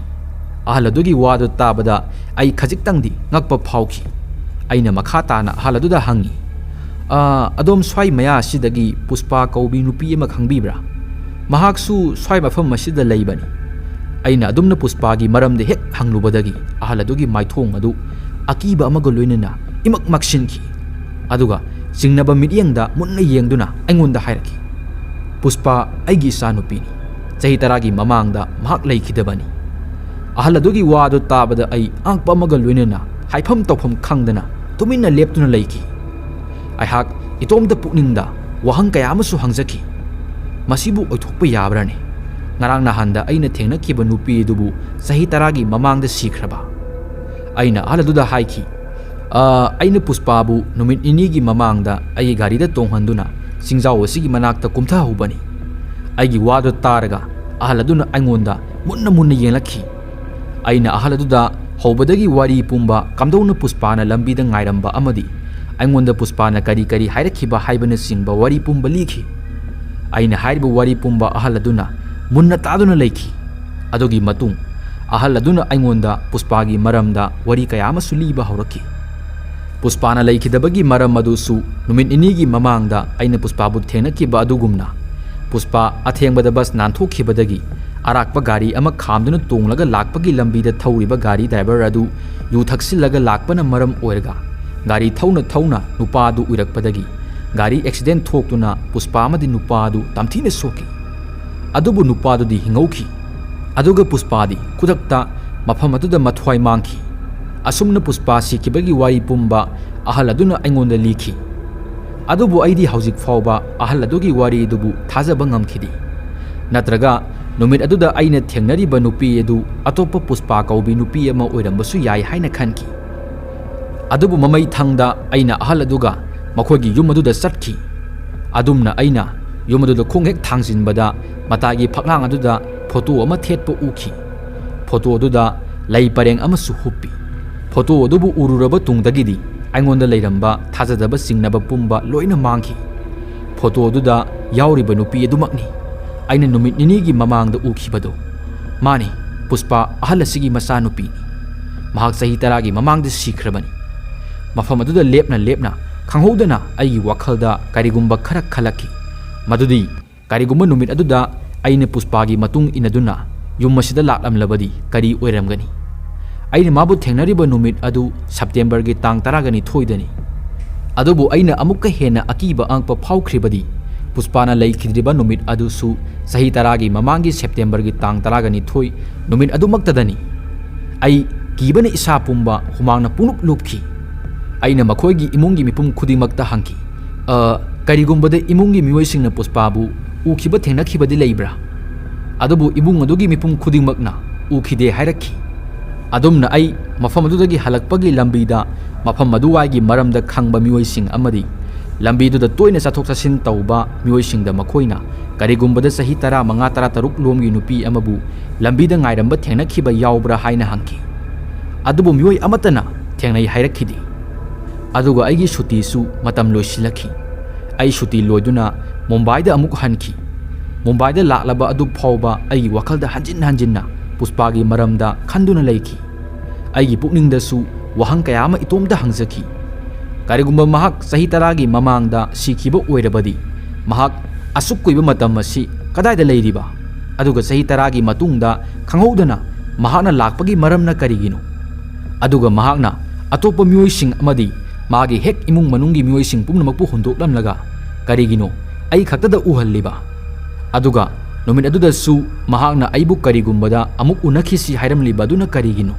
ꯑꯍꯜ ꯑꯗꯨꯒꯤ ꯋꯥꯗꯨ ꯇꯥꯕꯗ ꯑꯩ ꯈꯖꯤꯛꯇꯪꯗꯤ ꯉꯛꯄ ꯐꯥꯎꯈꯤ꯫ ꯑꯩꯅ ꯃꯈꯥ ꯇꯥꯅ ꯑꯍꯜ ꯑꯗꯨꯗ ꯍꯪꯉꯤ, "ꯑ, ꯑꯗꯣꯝ ꯁ꯭ꯋꯥꯏ ꯃꯌꯥ ꯑꯁꯤꯗꯒꯤ ꯄꯨꯁꯄꯥ ꯀꯧꯕꯤ ꯅꯨꯄꯤ ꯑꯃ ꯈꯪꯕꯤꯕ꯭ꯔꯥ? ꯃꯍꯥꯛꯁꯨ ꯁ꯭ꯋꯥꯏ ꯃꯐꯝ ꯑꯁꯤꯗ ꯂꯩꯕꯅꯤ꯫" ꯑꯩꯅ ꯑꯗꯨꯝꯅ ꯄꯨꯁꯄꯥꯒꯤ ꯃꯔꯝꯗ ꯍꯦꯛ ꯍꯪꯂꯨꯕꯗꯒꯤ ꯑꯍꯜ ꯑꯗꯨꯒꯤ ꯃꯥꯏꯊꯣꯡ ꯑꯗꯨ ꯑꯀꯤꯕ ꯑꯃꯒ ꯂꯣꯏꯅꯅ ꯏꯃꯛ ꯃꯛꯁꯤꯟꯈꯤ꯫ ꯑꯗꯨꯒ ꯆꯤꯡꯅꯕ ꯃꯤꯠꯌꯦꯡꯗ ꯃꯨꯟꯅ ꯌꯦꯡꯗꯨꯅ ꯑꯩꯉꯣꯟꯗ ꯍꯥꯏꯔꯛꯈꯤ, "ꯄꯨꯁꯄꯥ ꯑꯩꯒꯤ ꯏꯆꯥꯅꯨꯄꯤꯅꯤ꯫ ꯆꯍꯤ ꯇꯔꯥꯒꯤ ꯃꯃꯥꯡꯗ ꯃꯍꯥꯛ ꯂꯩꯈꯤꯗꯕꯅꯤ꯫" ꯑꯍꯜ ꯑꯗꯨꯒꯤ ꯋꯥꯗꯨ ꯇꯥꯕꯗ ꯑꯩ ꯑꯉꯛꯄ ꯑꯃꯒ ꯂꯣꯏꯅꯅ ꯍꯥꯏꯐꯝ ꯇꯧꯐꯝ ꯈꯪꯗꯅ ꯇꯨꯃꯤꯟꯅ ꯂꯦꯞꯇꯨꯅ ꯂꯩꯈꯤ꯫ ꯑꯩꯍꯥꯛ ꯏꯇꯣꯝꯇ ꯄꯨꯛꯅꯤꯡꯗ ꯋꯥꯍꯪ ꯀꯌꯥ ꯑꯃꯁꯨ ꯍꯪꯖꯈꯤ꯫ "ꯃꯁꯤꯕꯨ ꯑꯣꯏꯊꯣꯛꯄ ꯌꯥꯕ꯭ꯔꯥꯅꯦ? ꯉꯔꯥꯡ ꯅꯍꯥꯟꯗ ꯑꯩꯅ ꯊꯦꯡꯅꯈꯤꯕ ꯅꯨꯄꯤ ꯑꯗꯨꯕꯨ ꯆꯍꯤ ꯇꯔꯥꯒꯤ ꯃꯃꯥꯡꯗ ꯁꯤꯈ꯭ꯔꯕ?" ꯑꯩꯅ ꯑꯍꯜ ꯑꯗꯨꯗ ꯍꯥꯏꯈꯤ, "ꯑ, ꯑꯩꯅ ꯄꯨꯁꯄꯥꯕꯨ ꯅꯨꯃꯤꯠ ꯅꯤꯅꯤꯒꯤ ꯃꯃꯥꯡꯗ ꯑꯩꯒꯤ ꯒꯥꯔꯤꯗ ꯇꯣꯡꯍꯟꯗꯨꯅ ꯆꯤꯡꯖꯥꯎ ꯑꯁꯤꯒꯤ ꯃꯅꯥꯛꯇ ꯀꯨꯝꯊꯍꯧꯕꯅꯤ꯫" ꯑꯩꯒꯤ ꯋꯥꯗꯨ ꯇꯥꯔꯒ ꯑꯍꯜ ꯑꯗꯨꯅ ꯑꯩꯉꯣꯟꯗ ꯃꯨꯟꯅ ꯃꯨꯟꯅ ꯌꯦꯡꯂꯛꯈꯤ꯫ ꯑꯩꯅ ꯑꯍꯜ ꯑꯗꯨꯗ ꯍꯧꯕꯗꯒꯤ ꯋꯥꯔꯤ ꯄꯨꯝꯕ, ꯀꯝꯗꯧꯅ ꯄꯨꯁꯄꯥꯅ ꯂꯝꯕꯤꯗ ꯉꯥꯏꯔꯝꯕ ꯑꯃꯗꯤ ꯑꯩꯉꯣꯟꯗ ꯄꯨꯁꯄꯥꯅ ꯀꯔꯤ ꯀꯔꯤ ꯍꯥꯏꯔꯛꯈꯤꯕ ꯍꯥꯏꯕꯅꯆꯤꯡꯕ ꯋꯥꯔꯤ ꯄꯨꯝꯕ ꯂꯤꯈꯤ꯫ ꯑꯩꯅ ꯍꯥꯏꯔꯤꯕ ꯋꯥꯔꯤ ꯄꯨꯝꯕ ꯑꯍꯜ ꯑꯗꯨꯅ ꯃꯨꯟꯅ ꯇꯥꯗꯨꯅ ꯂꯩꯈꯤ꯫ ꯑꯗꯨꯒꯤ ꯃꯇꯨꯡ ꯑꯍꯜ ꯑꯗꯨꯅ ꯑꯩꯉꯣꯟꯗ ꯄꯨꯁꯄꯥꯒꯤ ꯃꯔꯝꯗ ꯋꯥꯔꯤ ꯀꯌꯥ ꯑꯃꯁꯨ ꯂꯤꯕ ꯍꯧꯔꯛꯈꯤ꯫ ꯄꯨꯁꯄꯥꯅ ꯂꯩꯈꯤꯗꯕꯒꯤ ꯃꯔꯝ ꯑꯗꯨꯁꯨ ꯅꯨꯃꯤꯠ ꯅꯤꯅꯤꯒꯤ ꯃꯃꯥꯡꯗ ꯑꯩꯅ ꯄꯨꯁꯄꯥꯕꯨ ꯊꯦꯡꯅꯈꯤꯕ ꯑꯗꯨꯒꯨꯝꯅ, ꯄꯨꯁꯄꯥ ꯑꯊꯦꯡꯕꯗ ꯕꯁ ꯅꯥꯟꯊꯣꯛꯈꯤꯕꯗꯒꯤ ꯑꯔꯥꯛꯄ ꯒꯥꯔꯤ ꯑꯃ ꯈꯥꯝꯗꯨꯅ ꯇꯣꯡꯂꯒ ꯂꯥꯛꯄꯒꯤ ꯂꯝꯕꯤꯗ ꯊꯧꯔꯤꯕ ꯒꯥꯔꯤ ꯗ꯭ꯔꯥꯏꯚꯔ ꯑꯗꯨ ꯌꯨ ꯊꯛꯆꯤꯜꯂꯒ ꯂꯥꯛꯄꯅ ꯃꯔꯝ ꯑꯣꯏꯔꯒ ꯒꯥꯔꯤ ꯊꯧꯅ ꯊꯧꯅ ꯅꯨꯄꯥ ꯑꯗꯨ ꯎꯏꯔꯛꯄꯗꯒꯤ ꯒꯥꯔꯤ ꯑꯦꯛꯁꯤꯗꯦꯟ ꯊꯣꯛꯇꯨꯅ ꯄꯨꯁꯄꯥ ꯑꯃꯗꯤ ꯅꯨꯄꯥ ꯑꯗꯨ ꯇꯝꯊꯤꯅ ꯁꯣꯛꯈꯤ꯫ ꯑꯗꯨꯕꯨ ꯅꯨꯄꯥꯗꯨꯗꯤ ꯍꯤꯡꯍꯧꯈꯤ꯫ ꯑꯗꯨꯒ ꯄꯨꯁꯄꯥꯗꯤ ꯈꯨꯗꯛꯇ ꯃꯐꯝ ꯑꯗꯨꯗ ꯃꯊ꯭ꯋꯥꯏ ꯃꯥꯡꯈꯤ꯫ ꯑꯁꯨꯝꯅ ꯄꯨꯁꯄꯥ ꯁꯤꯈꯤꯕꯒꯤ ꯋꯥꯔꯤ ꯄꯨꯝꯕ ꯑꯍꯜ ꯑꯗꯨꯅ ꯑꯩꯉꯣꯟꯗ ꯂꯤꯈꯤ꯫ ꯑꯗꯨꯕꯨ ꯑꯩꯗꯤ ꯍꯧꯖꯤꯛ ꯐꯥꯎꯕ ꯑꯍꯜ ꯑꯗꯨꯒꯤ ꯋꯥꯔꯤ ꯑꯗꯨꯕꯨ ꯊꯥꯖꯕ ꯉꯝꯈꯤꯗꯦ꯫ ꯅꯠꯇ꯭ꯔꯒ ꯅꯨꯃꯤꯠ ꯑꯗꯨꯗ ꯑꯩꯅ ꯊꯦꯡꯅꯔꯤꯕ ꯅꯨꯄꯤ ꯑꯗꯨ ꯑꯇꯣꯞꯄ ꯄꯨꯁꯄꯥ ꯀꯧꯕꯤ ꯅꯨꯄꯤ ꯑꯃ ꯑꯣꯏꯔꯝꯕꯁꯨ ꯌꯥꯏ ꯍꯥꯏꯅ ꯈꯟꯈꯤ꯫ ꯑꯗꯨꯕꯨ ꯃꯃꯩ ꯊꯪꯗ ꯑꯩꯅ ꯑꯍꯜ ꯑꯗꯨꯒ ꯃꯈꯣꯏꯒꯤ ꯌꯨꯝ ꯑꯗꯨꯗ ꯆꯠꯈꯤ꯫ ꯑꯗꯨꯝꯅ ꯑꯩꯅ ꯌꯨꯝ ꯑꯗꯨꯗ ꯈꯣꯡ ꯍꯦꯛ ꯊꯥꯡꯖꯤꯟꯕꯗ ꯃꯇꯥꯏꯒꯤ ꯐꯛꯂꯥꯡ ꯑꯗꯨꯗ ꯐꯣꯇꯣ ꯑꯃ ꯊꯦꯠꯄ ꯎꯈꯤ꯫ ꯐꯣꯇꯣ ꯑꯗꯨꯗ ꯂꯩ ꯄꯔꯦꯡ ꯑꯃꯁꯨ ꯍꯨꯞꯄꯤ꯫ ꯐꯣꯇꯣ ꯑꯗꯨꯕꯨ ꯎꯔꯨꯔꯕ ꯇꯨꯡꯗꯒꯤꯗꯤ ꯑꯩꯉꯣꯟꯗ ꯂꯩꯔꯝꯕ ꯊꯥꯖꯗꯕ ꯆꯤꯡꯅꯕ ꯄꯨꯝꯕ ꯂꯣꯏꯅ ꯃꯥꯡꯈꯤ꯫ ꯐꯣꯇꯣ ꯑꯗꯨꯗ ꯌꯥꯎꯔꯤꯕ ꯅꯨꯄꯤ ꯑꯗꯨꯃꯛꯅꯤ ꯑꯩꯅ ꯅꯨꯃꯤꯠ ꯅꯤꯅꯤꯒꯤ ꯃꯃꯥꯡꯗ ꯎꯈꯤꯕꯗꯣ꯫ ꯃꯥꯅꯤ, ꯄꯨꯁꯄꯥ ꯑꯍꯜ ꯑꯁꯤꯒꯤ ꯃꯆꯥꯅꯨꯄꯤꯅꯤ꯫ ꯃꯍꯥꯛ ꯆꯍꯤ ꯇꯔꯥꯒꯤ ꯃꯃꯥꯡꯗ ꯁꯤꯈ꯭ꯔꯕꯅꯤ꯫ ꯃꯐꯝ ꯑꯗꯨꯗ ꯂꯦꯞꯅ ꯂꯦꯞꯅ ꯈꯪꯍꯧꯗꯅ ꯑꯩꯒꯤ ꯋꯥꯈꯜꯗ ꯀꯔꯤꯒꯨꯝꯕ ꯈꯔ ꯈꯜꯂꯛꯈꯤ꯫ ꯃꯗꯨꯗꯤ ꯀꯔꯤꯒꯨꯝꯕ ꯅꯨꯃꯤꯠ ꯑꯗꯨꯗ ꯑꯩꯅ ꯄꯨꯁꯄꯥꯒꯤ ꯃꯇꯨꯡ ꯏꯟꯅꯗꯨꯅ ꯌꯨꯝ ꯑꯁꯤꯗ ꯂꯥꯛꯂꯝꯂꯕꯗꯤ ꯀꯔꯤ ꯑꯣꯏꯔꯝꯒꯅꯤ? ꯑꯩꯅ ꯃꯥꯕꯨ ꯊꯦꯡꯅꯔꯤꯕ ꯅꯨꯃꯤꯠ ꯑꯗꯨ ꯁꯦꯞꯇꯦꯝꯕꯔꯒꯤ ꯇꯥꯡ ꯇꯔꯥꯒ ꯅꯤꯊꯣꯏꯗꯅꯤ꯫ ꯑꯗꯨꯕꯨ ꯑꯩꯅ ꯑꯃꯨꯛꯀ ꯍꯦꯟꯅ ꯑꯀꯤꯕ ꯑꯉꯛꯄ ꯐꯥꯎꯈ꯭ꯔꯤꯕꯗꯤ ꯄꯨꯁꯄꯥꯅ ꯂꯩꯈꯤꯗ꯭ꯔꯤꯕ ꯅꯨꯃꯤꯠ ꯑꯗꯨꯁꯨ ꯆꯍꯤ ꯇꯔꯥꯒꯤ ꯃꯃꯥꯡꯒꯤ ꯁꯦꯞꯇꯦꯝꯕꯔꯒꯤ ꯇꯥꯡ ꯇꯔꯥꯒ ꯅꯤꯊꯣꯏ ꯅꯨꯃꯤꯠ ꯑꯗꯨꯃꯛꯇꯗꯅꯤ꯫ ꯑꯩ ꯀꯤꯕꯅ ꯏꯁꯥ ꯄꯨꯝꯕ ꯍꯨꯃꯥꯡꯅ ꯄꯨꯡꯂꯨꯞ ꯂꯨꯞꯈꯤ꯫ ꯑꯩꯅ ꯃꯈꯣꯏꯒꯤ ꯏꯃꯨꯡꯒꯤ ꯃꯤꯄꯨꯝ ꯈꯨꯗꯤꯡꯃꯛꯇ ꯍꯪꯈꯤ, "ꯑ, ꯀꯔꯤꯒꯨꯝꯕꯗ ꯏꯃꯨꯡꯒꯤ ꯃꯤꯑꯣꯏꯁꯤꯡꯅ ꯄꯨꯁꯄꯥꯕꯨ ꯎꯈꯤꯕ ꯊꯦꯡꯅꯈꯤꯕꯗꯤ ꯂꯩꯕ꯭ꯔꯥ?" ꯑꯗꯨꯕꯨ ꯏꯃꯨꯡ ꯑꯗꯨꯒꯤ ꯃꯤꯄꯨꯝ ꯈꯨꯗꯤꯡꯃꯛꯅ ꯎꯈꯤꯗꯦ ꯍꯥꯏꯔꯛꯈꯤ꯫ ꯑꯗꯨꯝꯅ ꯑꯩ ꯃꯐꯝ ꯑꯗꯨꯗꯒꯤ ꯍꯜꯂꯛꯄꯒꯤ ꯂꯝꯕꯤꯗ ꯃꯐꯝ ꯑꯗꯨꯋꯥꯏꯒꯤ ꯃꯔꯝꯗ ꯈꯪꯕ ꯃꯤꯑꯣꯏꯁꯤꯡ ꯑꯃꯗꯤ ꯂꯝꯕꯤꯗꯨꯗ ꯇꯣꯏꯅ ꯆꯠꯊꯣꯛ ꯆꯠꯁꯤꯟ ꯇꯧꯕ ꯃꯤꯑꯣꯏꯁꯤꯡꯗ ꯃꯈꯣꯏꯅ ꯀꯔꯤꯒꯨꯝꯕꯗ ꯆꯍꯤ ꯇꯔꯥꯃꯉꯥ ꯇꯔꯥꯇꯔꯨꯛ ꯂꯣꯝꯒꯤ ꯅꯨꯄꯤ ꯑꯃꯕꯨ ꯂꯝꯕꯤꯗ ꯉꯥꯏꯔꯝꯕ ꯊꯦꯡꯅꯈꯤꯕ ꯌꯥꯎꯕ꯭ꯔꯥ ꯍꯥꯏꯅ ꯍꯪꯈꯤ꯫ ꯑꯗꯨꯕꯨ ꯃꯤꯑꯣꯏ ꯑꯃꯠꯇꯅ ꯊꯦꯡꯅꯩ ꯍꯥꯏꯔꯛꯈꯤꯗꯦ꯫ ꯑꯗꯨꯒ ꯑꯩꯒꯤ ꯁꯨꯇꯤꯁꯨ ꯃꯇꯝ ꯂꯣꯏꯁꯤꯜꯂꯛꯈꯤ꯫ ꯑꯩ ꯁꯨꯇꯤ ꯂꯣꯏꯗꯨꯅ ꯃꯨꯝꯕꯥꯏꯗ ꯑꯃꯨꯛ ꯍꯟꯈꯤ꯫ ꯃꯨꯝꯕꯥꯏꯗ ꯂꯥꯛꯂꯕ ꯑꯗꯨ ꯐꯥꯎꯕ ꯑꯩꯒꯤ ꯋꯥꯈꯜꯗ ꯍꯟꯖꯤꯟ ꯍꯟꯖꯤꯟꯅ ꯄꯨꯁꯄꯥꯒꯤ ꯃꯔꯝꯗ ꯈꯟꯗꯨꯅ ꯂꯩꯈꯤ꯫ ꯑꯩꯒꯤ ꯄꯨꯛꯅꯤꯡꯗꯁꯨ ꯋꯥꯍꯪ ꯀꯌꯥ ꯑꯃ ꯏꯇꯣꯝꯇ ꯍꯪꯖꯈꯤ꯫ ꯀꯔꯤꯒꯨꯝꯕ ꯃꯍꯥꯛ ꯆꯍꯤ ꯇꯔꯥꯒꯤ ꯃꯃꯥꯡꯗ ꯁꯤꯈꯤꯕ ꯑꯣꯏꯔꯕꯗꯤ, ꯃꯍꯥꯛ ꯑꯁꯨꯛ ꯀꯨꯏꯕ ꯃꯇꯝ ꯑꯁꯤ ꯀꯗꯥꯏꯗ ꯂꯩꯔꯤꯕ? ꯑꯗꯨꯒ ꯆꯍꯤ ꯇꯔꯥꯒꯤ ꯃꯇꯨꯡꯗ ꯈꯪꯍꯧꯗꯅ ꯃꯍꯥꯛꯅ ꯂꯥꯛꯄꯒꯤ ꯃꯔꯝꯅ ꯀꯔꯤꯒꯤꯅꯣ? ꯑꯗꯨꯒ ꯃꯍꯥꯛꯅ ꯑꯇꯣꯞꯄ ꯃꯤꯑꯣꯏꯁꯤꯡ ꯑꯃꯗꯤ ꯃꯥꯒꯤ ꯍꯦꯛ ꯏꯃꯨꯡ ꯃꯅꯨꯡꯒꯤ ꯃꯤꯑꯣꯏꯁꯤꯡ ꯄꯨꯝꯅꯃꯛꯄꯨ ꯍꯨꯟꯗꯣꯛꯂꯝꯂꯒ ꯀꯔꯤꯒꯤꯅꯣ ꯑꯩ ꯈꯛꯇꯗ ꯎꯍꯜꯂꯤꯕ? ꯑꯗꯨꯒ ꯅꯨꯃꯤꯠ ꯑꯗꯨꯗꯁꯨ ꯃꯍꯥꯛꯅ ꯑꯩꯕꯨ ꯀꯔꯤꯒꯨꯝꯕꯗ ꯑꯃꯨꯛ ꯎꯅꯈꯤꯁꯤ ꯍꯥꯏꯔꯝꯂꯤꯕ ꯑꯗꯨꯅ ꯀꯔꯤꯒꯤꯅꯣ?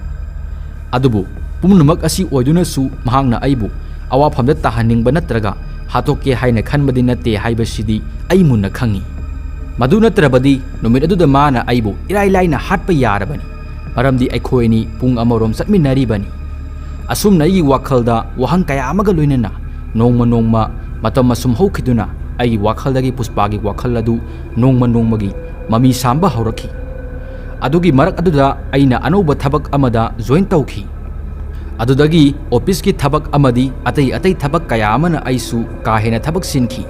ꯑꯗꯨꯕꯨ ꯄꯨꯝꯅꯃꯛ ꯑꯁꯤ ꯑꯣꯏꯗꯨꯅꯁꯨ ꯃꯍꯥꯛꯅ ꯑꯩꯕꯨ ꯑꯋꯥꯐꯝꯗ ꯇꯥꯍꯟꯅꯤꯡꯕ ꯅꯠꯇ꯭ꯔꯒ ꯍꯥꯠꯇꯣꯛꯀꯦ ꯍꯥꯏꯅ ꯈꯟꯕꯗꯤ ꯅꯠꯇꯦ ꯍꯥꯏꯕꯁꯤꯗꯤ ꯑꯩ ꯃꯨꯟꯅ ꯈꯪꯏ꯫ ꯃꯗꯨ ꯅꯠꯇ꯭ꯔꯕꯗꯤ ꯅꯨꯃꯤꯠ ꯑꯗꯨꯗ ꯃꯥꯅ ꯑꯩꯕꯨ ꯏꯔꯥꯏ ꯂꯥꯏꯅ ꯍꯥꯠꯄ ꯌꯥꯔꯕꯅꯤ, ꯃꯔꯝꯗꯤ ꯑꯩꯈꯣꯏ ꯑꯅꯤ ꯄꯨꯡ ꯑꯃꯔꯣꯝ ꯆꯠꯃꯤꯟꯅꯔꯤꯕꯅꯤ꯫ ꯑꯁꯨꯝꯅ ꯑꯩꯒꯤ ꯋꯥꯈꯜꯗ ꯋꯥꯍꯪ ꯀꯌꯥ ꯑꯃꯒ ꯂꯣꯏꯅꯅ ꯅꯣꯡꯃ ꯅꯣꯡꯃ ꯃꯇꯝ ꯑꯁꯨꯝ ꯍꯧꯈꯤꯗꯨꯅ ꯑꯩꯒꯤ ꯋꯥꯈꯜꯗꯒꯤ ꯄꯨꯁꯄꯥꯒꯤ ꯋꯥꯈꯜ ꯑꯗꯨ ꯅꯣꯡꯃ ꯅꯣꯡꯃꯒꯤ ꯃꯃꯤ ꯁꯥꯝꯕ ꯍꯧꯔꯛꯈꯤ꯫ ꯑꯗꯨꯒꯤ ꯃꯔꯛ ꯑꯗꯨꯗ ꯑꯩꯅ ꯑꯅꯧꯕ ꯊꯕꯛ ꯑꯃꯗ ꯖꯣꯏꯟ ꯇꯧꯈꯤ꯫ ꯑꯗꯨꯗꯒꯤ ꯑꯣꯐꯤꯁꯀꯤ ꯊꯕꯛ ꯑꯃꯗꯤ ꯑꯇꯩ ꯑꯇꯩ ꯊꯕꯛ ꯀꯌꯥ ꯑꯃꯅ ꯑꯩꯁꯨ ꯀꯥ ꯍꯦꯟꯅ ꯊꯕꯛ ꯁꯤꯟꯈꯤ꯫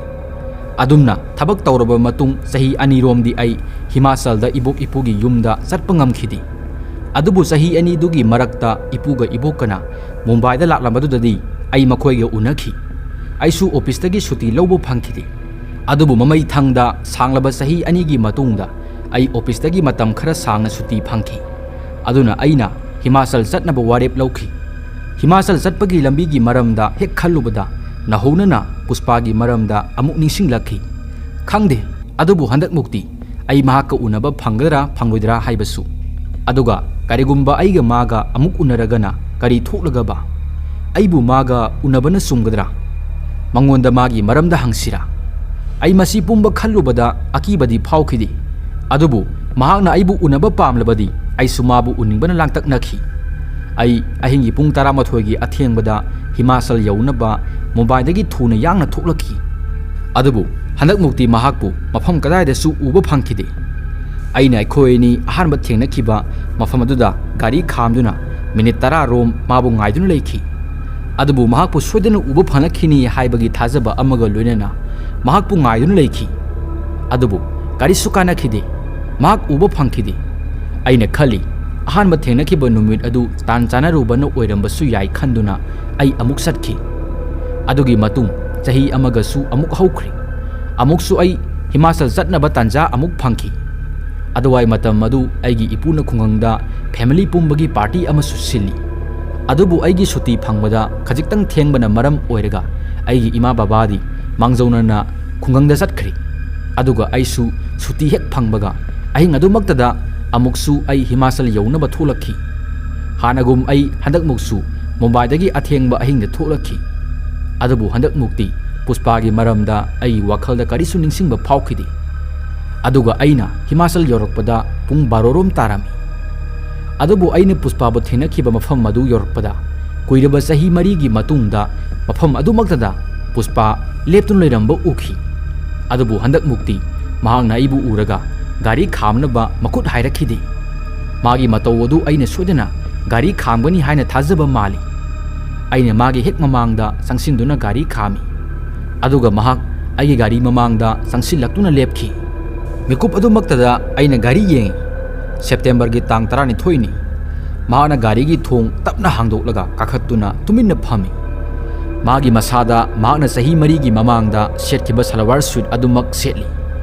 ꯑꯗꯨꯝꯅ ꯊꯕꯛ ꯇꯧꯔꯕ ꯃꯇꯨꯡ ꯆꯍꯤ ꯑꯅꯤꯔꯣꯝꯗꯤ ꯑꯩ ꯍꯤꯃꯥꯆꯜꯗ ꯏꯕꯣꯛ ꯏꯄꯨꯒꯤ ꯌꯨꯝꯗ ꯆꯠꯄ ꯉꯝꯈꯤꯗꯦ꯫ ꯑꯗꯨꯕꯨ ꯆꯍꯤ ꯑꯅꯤꯗꯨꯒꯤ ꯃꯔꯛꯇ ꯏꯄꯨꯒ ꯏꯕꯣꯛꯀꯅ ꯃꯨꯝꯕꯥꯏꯗ ꯂꯥꯛꯂꯝꯕꯗꯨꯗꯗꯤ ꯑꯩ ꯃꯈꯣꯏꯒ ꯎꯅꯈꯤ꯫ ꯑꯩꯁꯨ ꯑꯣꯐꯤꯁꯇꯒꯤ ꯁꯨꯇꯤ ꯂꯧꯕ ꯐꯪꯈꯤꯗꯦ꯫ ꯑꯗꯨꯕꯨ ꯃꯃꯩ ꯊꯪꯗ ꯁꯥꯡꯂꯕ ꯆꯍꯤ ꯑꯅꯤꯒꯤ ꯃꯇꯨꯡꯗ ꯑꯩ ꯑꯣꯐꯤꯁꯇꯒꯤ ꯃꯇꯝ ꯈꯔ ꯁꯥꯡꯅ ꯁꯨꯇꯤ ꯐꯪꯈꯤ꯫ ꯑꯗꯨꯅ ꯑꯩꯅ ꯍꯤꯃꯥꯆꯜ ꯆꯠꯅꯕ ꯋꯥꯔꯦꯞ ꯂꯧꯈꯤ꯫ ꯍꯤꯃꯥꯆꯜ ꯆꯠꯄꯒꯤ ꯂꯝꯕꯤꯒꯤ ꯃꯔꯝꯗ ꯍꯦꯛ ꯈꯜꯂꯨꯕꯗ ꯅꯧꯍꯧꯅꯅ ꯄꯨꯁꯄꯥꯒꯤ ꯃꯔꯝꯗ ꯑꯃꯨꯛ ꯅꯤꯡꯁꯤꯡꯂꯛꯈꯤ꯫ ꯈꯪꯗꯦ, ꯑꯗꯨꯕꯨ ꯍꯟꯗꯛꯃꯨꯛꯇꯤ ꯑꯩ ꯃꯍꯥꯛꯀ ꯎꯅꯕ ꯐꯪꯒꯗ꯭ꯔꯥ ꯐꯪꯂꯣꯏꯗ꯭ꯔꯥ ꯍꯥꯏꯕꯁꯨ꯫ ꯑꯗꯨꯒ ꯀꯔꯤꯒꯨꯝꯕ ꯑꯩꯒ ꯃꯥꯒ ꯑꯃꯨꯛ ꯎꯅꯔꯒꯅ ꯀꯔꯤ ꯊꯣꯛꯂꯒꯕ? ꯑꯩꯕꯨ ꯃꯥꯒ ꯎꯅꯕꯅ ꯆꯨꯝꯒꯗ꯭ꯔꯥ? ꯃꯉꯣꯟꯗ ꯃꯥꯒꯤ ꯃꯔꯝꯗ ꯍꯪꯁꯤꯔꯥ? ꯑꯩ ꯃꯁꯤ ꯄꯨꯝꯕ ꯈꯜꯂꯨꯕꯗ ꯑꯀꯤꯕꯗꯤ ꯐꯥꯎꯈꯤꯗꯦ꯫ ꯑꯗꯨꯕꯨ ꯃꯍꯥꯛꯅ ꯑꯩꯕꯨ ꯎꯅꯕ ꯄꯥꯝꯂꯕꯗꯤ ꯑꯩꯁꯨ ꯃꯥꯕꯨ ꯎꯅꯤꯡꯕꯅ ꯂꯥꯡꯇꯛꯅꯈꯤ꯫ ꯑꯩ ꯑꯍꯤꯡꯒꯤ ꯄꯨꯡ ꯇꯔꯥꯃꯥꯊꯣꯏꯒꯤ ꯑꯊꯦꯡꯕꯗ ꯍꯤꯃꯥꯆꯜ ꯌꯧꯅꯕ ꯃꯨꯝꯕꯥꯏꯗꯒꯤ ꯊꯨꯅ ꯌꯥꯡꯅ ꯊꯣꯛꯂꯛꯈꯤ꯫ ꯑꯗꯨꯕꯨ ꯍꯟꯗꯛꯃꯨꯛꯇꯤ ꯃꯍꯥꯛꯄꯨ ꯃꯐꯝ ꯀꯗꯥꯏꯗꯁꯨ ꯎꯕ ꯐꯪꯈꯤꯗꯦ꯫ ꯑꯩꯅ ꯑꯩꯈꯣꯏ ꯑꯅꯤ ꯑꯍꯥꯟꯕ ꯊꯦꯡꯅꯈꯤꯕ ꯃꯐꯝ ꯑꯗꯨꯗ ꯒꯥꯔꯤ ꯈꯥꯝꯗꯨꯅ ꯃꯤꯅꯤꯠ ꯇꯔꯥ ꯔꯣꯝ ꯃꯥꯕꯨ ꯉꯥꯏꯗꯨꯅ ꯂꯩꯈꯤ꯫ ꯑꯗꯨꯕꯨ ꯃꯍꯥꯛꯄꯨ ꯁꯣꯏꯗꯅ ꯎꯕ ꯐꯪꯂꯛꯈꯤꯅꯤ ꯍꯥꯏꯕꯒꯤ ꯊꯥꯖꯕ ꯑꯃꯒ ꯂꯣꯏꯅꯅ ꯃꯍꯥꯛꯄꯨ ꯉꯥꯏꯗꯨꯅ ꯂꯩꯈꯤ꯫ ꯑꯗꯨꯕꯨ ꯀꯔꯤꯁꯨ ꯀꯥꯟꯅꯈꯤꯗꯦ꯫ ꯃꯍꯥꯛ ꯎꯕ ꯐꯪꯈꯤꯗꯦ꯫ ꯑꯩꯅ ꯈꯜꯂꯤ, ꯑꯍꯥꯟꯕ ꯊꯦꯡꯅꯈꯤꯕ ꯅꯨꯃꯤꯠ ꯑꯗꯨ ꯇꯥꯟ ꯆꯥꯟꯅꯔꯨꯕꯅ ꯑꯣꯏꯔꯝꯕꯁꯨ ꯌꯥꯏ ꯈꯟꯗꯨꯅ ꯑꯩ ꯑꯃꯨꯛ ꯆꯠꯈꯤ꯫ ꯑꯗꯨꯒꯤ ꯃꯇꯨꯡ ꯆꯍꯤ ꯑꯃꯒꯁꯨ ꯑꯃꯨꯛ ꯍꯧꯈ꯭ꯔꯦ꯫ ꯑꯃꯨꯛꯁꯨ ꯑꯩ ꯍꯤꯃꯥꯆꯜ ꯆꯠꯅꯕ ꯇꯥꯟꯖꯥ ꯑꯃꯨꯛ ꯐꯪꯈꯤ꯫ ꯑꯗꯨꯋꯥꯏ ꯃꯇꯝ ꯑꯗꯨ ꯑꯩꯒꯤ ꯏꯄꯨꯅ ꯈꯨꯡꯒꯪꯗ family ꯄꯨꯝꯕꯒꯤ party ꯑꯃꯁꯨ ꯁꯤꯜꯂꯤ꯫ ꯑꯗꯨꯕꯨ ꯑꯩꯒꯤ ꯁꯨꯇꯤ ꯐꯪꯕꯗ ꯈꯖꯤꯛꯇꯪ ꯊꯦꯡꯕꯅ ꯃꯔꯝ ꯑꯣꯏꯔꯒ ꯑꯩꯒꯤ ꯏꯃꯥ ꯕꯕꯥꯗꯤ ꯃꯥꯡꯖꯧꯅꯅ ꯈꯨꯡꯒꯪꯗ ꯆꯠꯈ꯭ꯔꯦ꯫ ꯑꯗꯨꯒ ꯑꯩꯁꯨ ꯁꯨꯇꯤ ꯍꯦꯛ ꯐꯪꯕꯒ ꯑꯍꯤꯡ ꯑꯗꯨꯃꯛꯇꯗ ꯑꯃꯨꯛꯁꯨ ꯑꯩ ꯍꯤꯃꯥꯆꯜ ꯌꯧꯅꯕ ꯊꯣꯛꯂꯛꯈꯤ꯫ ꯍꯥꯟꯅꯒꯨꯝ ꯑꯩ ꯍꯟꯗꯛꯃꯨꯛꯁꯨ ꯃꯨꯝꯕꯥꯏꯗꯒꯤ ꯑꯊꯦꯡꯕ ꯑꯍꯤꯡꯗ ꯊꯣꯛꯂꯛꯈꯤ꯫ ꯑꯗꯨꯕꯨ ꯍꯟꯗꯛꯃꯨꯛꯇꯤ ꯄꯨꯁꯄꯥꯒꯤ ꯃꯔꯝꯗ ꯑꯩ ꯋꯥꯈꯜꯗ ꯀꯔꯤꯁꯨ ꯅꯤꯡꯁꯤꯡꯕ ꯐꯥꯎꯈꯤꯗꯦ꯫ ꯑꯗꯨꯒ ꯑꯩꯅ ꯍꯤꯃꯥꯆꯜ ꯌꯧꯔꯛꯄꯗ ꯄꯨꯡ ꯕꯥꯔꯣꯔꯣꯝ ꯇꯥꯔꯝꯃꯤ꯫ ꯑꯗꯨꯕꯨ ꯑꯩꯅ ꯄꯨꯁꯄꯥꯕꯨ ꯊꯦꯡꯅꯈꯤꯕ ꯃꯐꯝ ꯑꯗꯨ ꯌꯧꯔꯛꯄꯗ ꯀꯨꯏꯔꯕ ꯆꯍꯤ ꯃꯔꯤꯒꯤ ꯃꯇꯨꯡꯗ ꯃꯐꯝ ꯑꯗꯨꯃꯛꯇꯗ ꯄꯨꯁꯄꯥ ꯂꯦꯞꯇꯨꯅ ꯂꯩꯔꯝꯕ ꯎꯈꯤ꯫ ꯑꯗꯨꯕꯨ ꯍꯟꯗꯛꯃꯨꯛꯇꯤ ꯃꯍꯥꯛꯅ ꯑꯩꯕꯨ ꯎꯔꯒ ꯒꯥꯔꯤ ꯈꯥꯝꯅꯕ ꯃꯈꯨꯠ ꯍꯥꯏꯔꯛꯈꯤꯗꯦ꯫ ꯃꯥꯒꯤ ꯃꯇꯧ ꯑꯗꯨ ꯑꯩꯅ ꯁꯣꯏꯗꯅ ꯒꯥꯔꯤ ꯈꯥꯝꯒꯅꯤ ꯍꯥꯏꯅ ꯊꯥꯖꯕ ꯃꯥꯜꯂꯤ꯫ ꯑꯩꯅ ꯃꯥꯒꯤ ꯍꯦꯛ ꯃꯃꯥꯡꯗ ꯆꯪꯁꯤꯟꯗꯨꯅ ꯒꯥꯔꯤ ꯈꯥꯝꯃꯤ꯫ ꯑꯗꯨꯒ ꯃꯍꯥꯛ ꯑꯩꯒꯤ ꯒꯥꯔꯤ ꯃꯃꯥꯡꯗ ꯆꯪꯁꯤꯜꯂꯛꯇꯨꯅ ꯂꯦꯞꯈꯤ꯫ ꯃꯤꯀꯨꯞ ꯑꯗꯨꯃꯛꯇꯗ ꯑꯩꯅ ꯒꯥꯔꯤ ꯌꯦꯡꯉꯤ꯫ ꯁꯦꯞꯇꯦꯝꯕꯔꯒꯤ ꯇꯥꯡ ꯇꯔꯥꯅꯤꯊꯣꯏꯅꯤ꯫ ꯃꯍꯥꯛꯅ ꯒꯥꯔꯤꯒꯤ ꯊꯣꯡ ꯇꯞꯅ ꯍꯥꯡꯗꯣꯛꯂꯒ ꯀꯥꯈꯠꯇꯨꯅ ꯇꯨꯃꯤꯟꯅ ꯐꯝꯃꯤ꯫ ꯃꯥꯒꯤ ꯃꯁꯥꯗ ꯃꯍꯥꯛꯅ ꯆꯍꯤ ꯃꯔꯤꯒꯤ ꯃꯃꯥꯡꯗ ꯁꯦꯠꯈꯤꯕ ꯁꯜꯋꯥꯔ ꯁꯨꯠ ꯑꯗꯨꯃꯛ ꯁꯦꯠꯂꯤ꯫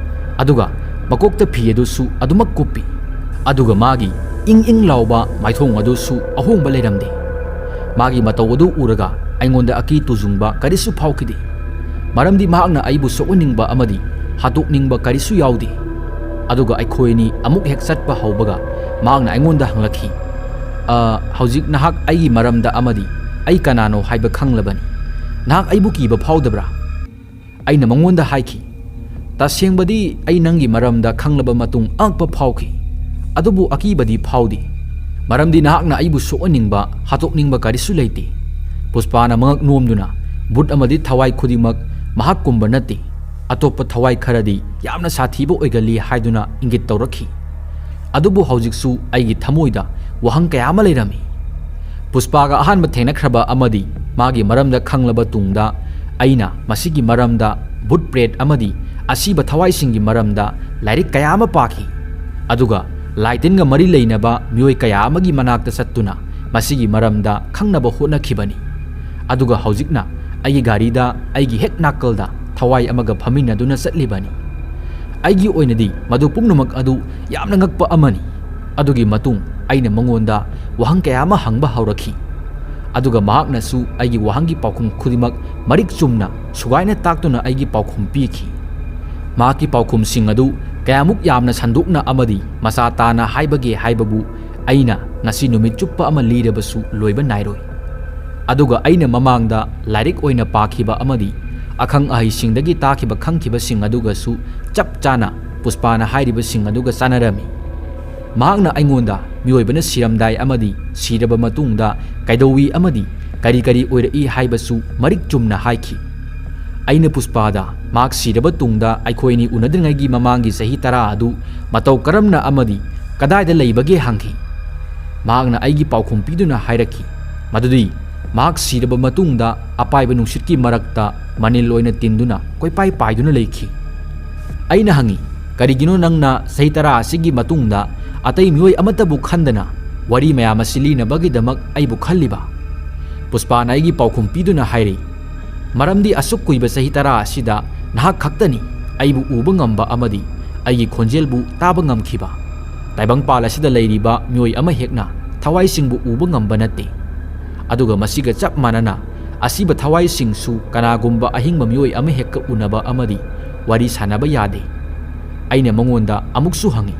ꯑꯗꯨꯒ ꯃꯀꯣꯛꯇ ꯐꯤ ꯑꯗꯨꯁꯨ ꯑꯗꯨꯃꯛ ꯀꯨꯞꯄꯤ꯫ ꯑꯗꯨꯒ ꯃꯥꯒꯤ ꯏꯪ ꯏꯪ ꯂꯥꯎꯕ ꯃꯥꯏꯊꯣꯡ ꯑꯗꯨꯁꯨ ꯑꯍꯣꯡꯕ ꯂꯩꯔꯝꯗꯦ꯫ ꯃꯥꯒꯤ ꯃꯇꯧ ꯑꯗꯨ ꯎꯔꯒ ꯑꯩꯉꯣꯟꯗ ꯑꯀꯤ ꯇꯨꯖꯨꯡꯕ ꯀꯔꯤꯁꯨ ꯐꯥꯎꯈꯤꯗꯦ꯫ ꯃꯔꯝꯗꯤ ꯃꯍꯥꯛꯅ ꯑꯩꯕꯨ ꯁꯣꯛꯍꯟꯅꯤꯡꯕ ꯑꯃꯗꯤ ꯍꯥꯠꯇꯣꯛꯅꯤꯡꯕ ꯀꯔꯤꯁꯨ ꯌꯥꯎꯗꯦ꯫ ꯑꯗꯨꯒ ꯑꯩꯈꯣꯏ ꯑꯅꯤ ꯑꯃꯨꯛ ꯍꯦꯛ ꯆꯠꯄ ꯍꯧꯕꯒ ꯃꯍꯥꯛꯅ ꯑꯩꯉꯣꯟꯗ ꯍꯪꯂꯛꯈꯤ, "ꯑ, ꯍꯧꯖꯤꯛ ꯅꯍꯥꯛ ꯑꯩꯒꯤ ꯃꯔꯝꯗ ꯑꯃꯗꯤ ꯑꯩ ꯀꯅꯥꯅꯣ ꯍꯥꯏꯕ ꯈꯪꯂꯕꯅꯤ꯫ ꯅꯍꯥꯛ ꯑꯩꯕꯨ ꯀꯤꯕ ꯐꯥꯎꯗꯕ꯭ꯔꯥ?" ꯑꯩꯅ ꯃꯉꯣꯟꯗ ꯍꯥꯏꯈꯤ, "ꯇꯁꯦꯡꯕꯗꯤ ꯑꯩ ꯅꯪꯒꯤ ꯃꯔꯝꯗ ꯈꯪꯂꯕ ꯃꯇꯨꯡ ꯑꯉꯛꯄ ꯐꯥꯎꯈꯤ, ꯑꯗꯨꯕꯨ ꯑꯀꯤꯕꯗꯤ ꯐꯥꯎꯗꯦ, ꯃꯔꯝꯗꯤ ꯅꯍꯥꯛꯅ ꯑꯩꯕꯨ ꯁꯣꯛꯍꯟꯅꯤꯡꯕ, ꯍꯥꯠꯇꯣꯛꯅꯤꯡꯕ ꯀꯔꯤꯁꯨ ꯂꯩꯇꯦ꯫" ꯄꯨꯁꯄꯥꯅ ꯃꯉꯛ ꯅꯣꯝꯗꯨꯅ ꯕꯨꯠ ꯑꯃꯗꯤ ꯊꯋꯥꯏ ꯈꯨꯗꯤꯡꯃꯛ ꯃꯍꯥꯛꯀꯨꯝꯕ ꯅꯠꯇꯦ, ꯑꯇꯣꯞꯄ ꯊꯋꯥꯏ ꯈꯔꯗꯤ ꯌꯥꯝꯅ ꯁꯥꯊꯤꯕ ꯑꯣꯏꯒꯜꯂꯤ ꯍꯥꯏꯗꯨꯅ ꯏꯪꯒꯤꯠ ꯇꯧꯔꯛꯈꯤ꯫ ꯑꯗꯨꯕꯨ ꯍꯧꯖꯤꯛꯁꯨ ꯑꯩꯒꯤ ꯊꯃꯣꯏꯗ ꯋꯥꯍꯪ ꯀꯌꯥ ꯑꯃ ꯂꯩꯔꯝꯃꯤ꯫ ꯄꯨꯁꯄꯥꯒ ꯑꯍꯥꯟꯕ ꯊꯦꯡꯅꯈ꯭ꯔꯕ ꯑꯃꯗꯤ ꯃꯥꯒꯤ ꯃꯔꯝꯗ ꯈꯪꯂꯕ ꯇꯨꯡꯗ, ꯑꯩꯅ ꯃꯁꯤꯒꯤ ꯃꯔꯝꯗ, ꯚꯨꯠ ꯄ꯭ꯔꯦꯠ ꯑꯃꯗꯤ ꯑꯁꯤꯕ ꯊꯋꯥꯏꯁꯤꯡꯒꯤ ꯃꯔꯝꯗ ꯂꯥꯏꯔꯤꯛ ꯀꯌꯥ ꯑꯃ ꯄꯥꯈꯤ꯫ ꯑꯗꯨꯒ ꯂꯥꯏꯇꯤꯟꯒ ꯃꯔꯤ ꯂꯩꯅꯕ ꯃꯤꯑꯣꯏ ꯀꯌꯥ ꯑꯃꯒꯤ ꯃꯅꯥꯛꯇ ꯆꯠꯇꯨꯅ ꯃꯁꯤꯒꯤ ꯃꯔꯝꯗ ꯈꯪꯅꯕ ꯍꯣꯠꯅꯈꯤꯕꯅꯤ꯫ ꯑꯗꯨꯒ ꯍꯧꯖꯤꯛꯅ ꯑꯩꯒꯤ ꯒꯥꯔꯤꯗ ꯑꯩꯒꯤ ꯍꯦꯛ ꯅꯥꯀꯜꯗ ꯊꯋꯥꯏ ꯑꯃꯒ ꯐꯝꯃꯤꯟꯅꯗꯨꯅ ꯆꯠꯂꯤꯕꯅꯤ꯫ ꯑꯩꯒꯤ ꯑꯣꯏꯅꯗꯤ ꯃꯗꯨ ꯄꯨꯝꯅꯃꯛ ꯑꯗꯨ ꯌꯥꯝꯅ ꯉꯛꯄ ꯑꯃꯅꯤ꯫ ꯑꯗꯨꯒꯤ ꯃꯇꯨꯡ ꯑꯩꯅ ꯃꯉꯣꯟꯗ ꯋꯥꯍꯪ ꯀꯌꯥ ꯑꯃ ꯍꯪꯕ ꯍꯧꯔꯛꯈꯤ꯫ ꯑꯗꯨꯒ ꯃꯍꯥꯛꯅꯁꯨ ꯑꯩꯒꯤ ꯋꯥꯍꯪꯒꯤ ꯄꯥꯎꯈꯨꯝ ꯈꯨꯗꯤꯡꯃꯛ ꯃꯔꯤꯛ ꯆꯨꯝꯅ ꯁꯨꯒꯥꯏꯅ ꯇꯥꯛꯇꯨꯅ ꯑꯩꯒꯤ ꯄꯥꯎꯈꯨꯝ ꯄꯤꯈꯤ꯫ ꯃꯍꯥꯛꯀꯤ ꯄꯥꯎꯈꯨꯝꯁꯤꯡ ꯑꯗꯨ ꯀꯌꯥꯃꯨꯛ ꯌꯥꯝꯅ ꯁꯟꯗꯣꯛꯅ ꯑꯃꯗꯤ ꯃꯆꯥ ꯇꯥꯅ ꯍꯥꯏꯕꯒꯦ ꯍꯥꯏꯕꯕꯨ ꯑꯩꯅ ꯉꯁꯤ ꯅꯨꯃꯤꯠ ꯆꯨꯞꯄ ꯑꯃ ꯂꯤꯔꯕꯁꯨ ꯂꯣꯏꯕ ꯅꯥꯏꯔꯣꯏ꯫ ꯑꯗꯨꯒ ꯑꯩꯅ ꯃꯃꯥꯡꯗ ꯂꯥꯏꯔꯤꯛ ꯑꯣꯏꯅ ꯄꯥꯈꯤꯕ ꯑꯃꯗꯤ ꯑꯈꯪ ꯑꯍꯩꯁꯤꯡꯗꯒꯤ ꯇꯥꯈꯤꯕ ꯈꯪꯈꯤꯕꯁꯤꯡ ꯑꯗꯨꯒꯁꯨ ꯆꯞ ꯆꯥꯅ ꯄꯨꯁꯄꯥꯅ ꯍꯥꯏꯔꯤꯕꯁꯤꯡ ꯑꯗꯨꯒ ꯆꯥꯟꯅꯔꯝꯃꯤ꯫ ꯃꯍꯥꯛꯅ ꯑꯩꯉꯣꯟꯗ ꯃꯤꯑꯣꯏꯕꯅ ꯁꯤꯔꯝꯗꯥꯏ ꯑꯃꯗꯤ ꯁꯤꯔꯕ ꯃꯇꯨꯡꯗ ꯀꯩꯗꯧꯏ ꯑꯃꯗꯤ ꯀꯔꯤ ꯀꯔꯤ ꯑꯣꯏꯔꯛꯏ ꯍꯥꯏꯕꯁꯨ ꯃꯔꯤꯛ ꯆꯨꯝꯅ ꯍꯥꯏꯈꯤ꯫ ꯑꯩꯅ ꯄꯨꯁꯄꯥꯗ ꯃꯍꯥꯛ ꯁꯤꯔꯕ ꯇꯨꯡꯗ ꯑꯩꯈꯣꯏ ꯑꯅꯤ ꯎꯅꯗ꯭ꯔꯤꯉꯩꯒꯤ ꯃꯃꯥꯡꯒꯤ ꯆꯍꯤ ꯇꯔꯥ ꯑꯗꯨ ꯃꯇꯧ ꯀꯔꯝꯅ ꯑꯃꯗꯤ ꯀꯗꯥꯏꯗ ꯂꯩꯕꯒꯦ ꯍꯪꯈꯤ꯫ ꯃꯍꯥꯛꯅ ꯑꯩꯒꯤ ꯄꯥꯎꯈꯨꯝ ꯄꯤꯗꯨꯅ ꯍꯥꯏꯔꯛꯈꯤ ꯃꯗꯨꯗꯤ ꯃꯍꯥꯛ ꯁꯤꯔꯕ ꯃꯇꯨꯡꯗ ꯑꯄꯥꯏꯕ ꯅꯨꯡꯁꯤꯠꯀꯤ ꯃꯔꯛꯇ ꯃꯅꯤꯜ ꯑꯣꯏꯅ ꯇꯤꯟꯗꯨꯅ ꯀꯣꯏꯄꯥꯏ ꯄꯥꯏꯗꯨꯅ ꯂꯩꯈꯤ꯫ ꯑꯩꯅ ꯍꯪꯉꯤ, "ꯀꯔꯤꯒꯤꯅꯣ ꯅꯪꯅ ꯆꯍꯤ ꯇꯔꯥ ꯑꯁꯤꯒꯤ ꯃꯇꯨꯡꯗ ꯑꯇꯩ ꯃꯤꯑꯣꯏ ꯑꯃꯠꯇꯕꯨ ꯈꯟꯗꯅ ꯋꯥꯔꯤ ꯃꯌꯥꯝ ꯑꯁꯤ ꯂꯤꯅꯕꯒꯤꯗꯃꯛ ꯑꯩꯕꯨ ꯈꯜꯂꯤꯕ?" ꯄꯨꯁꯄꯥꯅ ꯑꯩꯒꯤ ꯄꯥꯎꯈꯨꯝ ꯄꯤꯗꯨꯅ ꯍꯥꯏꯔꯤ, "ꯃꯔꯝꯗꯤ ꯑꯁꯨꯛ ꯀꯨꯏꯕ ꯆꯍꯤ ꯇꯔꯥ ꯑꯁꯤꯗ ꯅꯍꯥꯛ ꯈꯛꯇꯅꯤ ꯑꯩꯕꯨ ꯎꯕ ꯉꯝꯕ ꯑꯃꯗꯤ ꯑꯩꯒꯤ ꯈꯣꯟꯖꯦꯜꯕꯨ ꯇꯥꯕ ꯉꯝꯈꯤꯕ꯫ ꯇꯥꯏꯕꯪꯄꯥꯜ ꯑꯁꯤꯗ ꯂꯩꯔꯤꯕ ꯃꯤꯑꯣꯏ ꯑꯃ ꯍꯦꯛꯅ ꯊꯋꯥꯏꯁꯤꯡꯕꯨ ꯎꯕ ꯉꯝꯕ ꯅꯠꯇꯦ꯫ ꯑꯗꯨꯒ ꯃꯁꯤꯒ ꯆꯞ ꯃꯥꯟꯅꯅ ꯑꯁꯤꯕ ꯊꯋꯥꯏꯁꯤꯡꯁꯨ ꯀꯅꯥꯒꯨꯝꯕ ꯑꯍꯤꯡꯕ ꯃꯤꯑꯣꯏ ꯑꯃ ꯍꯦꯛꯀ ꯎꯅꯕ ꯑꯃꯗꯤ ꯋꯥꯔꯤ ꯁꯥꯟꯅꯕ ꯌꯥꯗꯦ꯫" ꯑꯩꯅ ꯃꯉꯣꯟꯗ ꯑꯃꯨꯛꯁꯨ ꯍꯪꯉꯤ,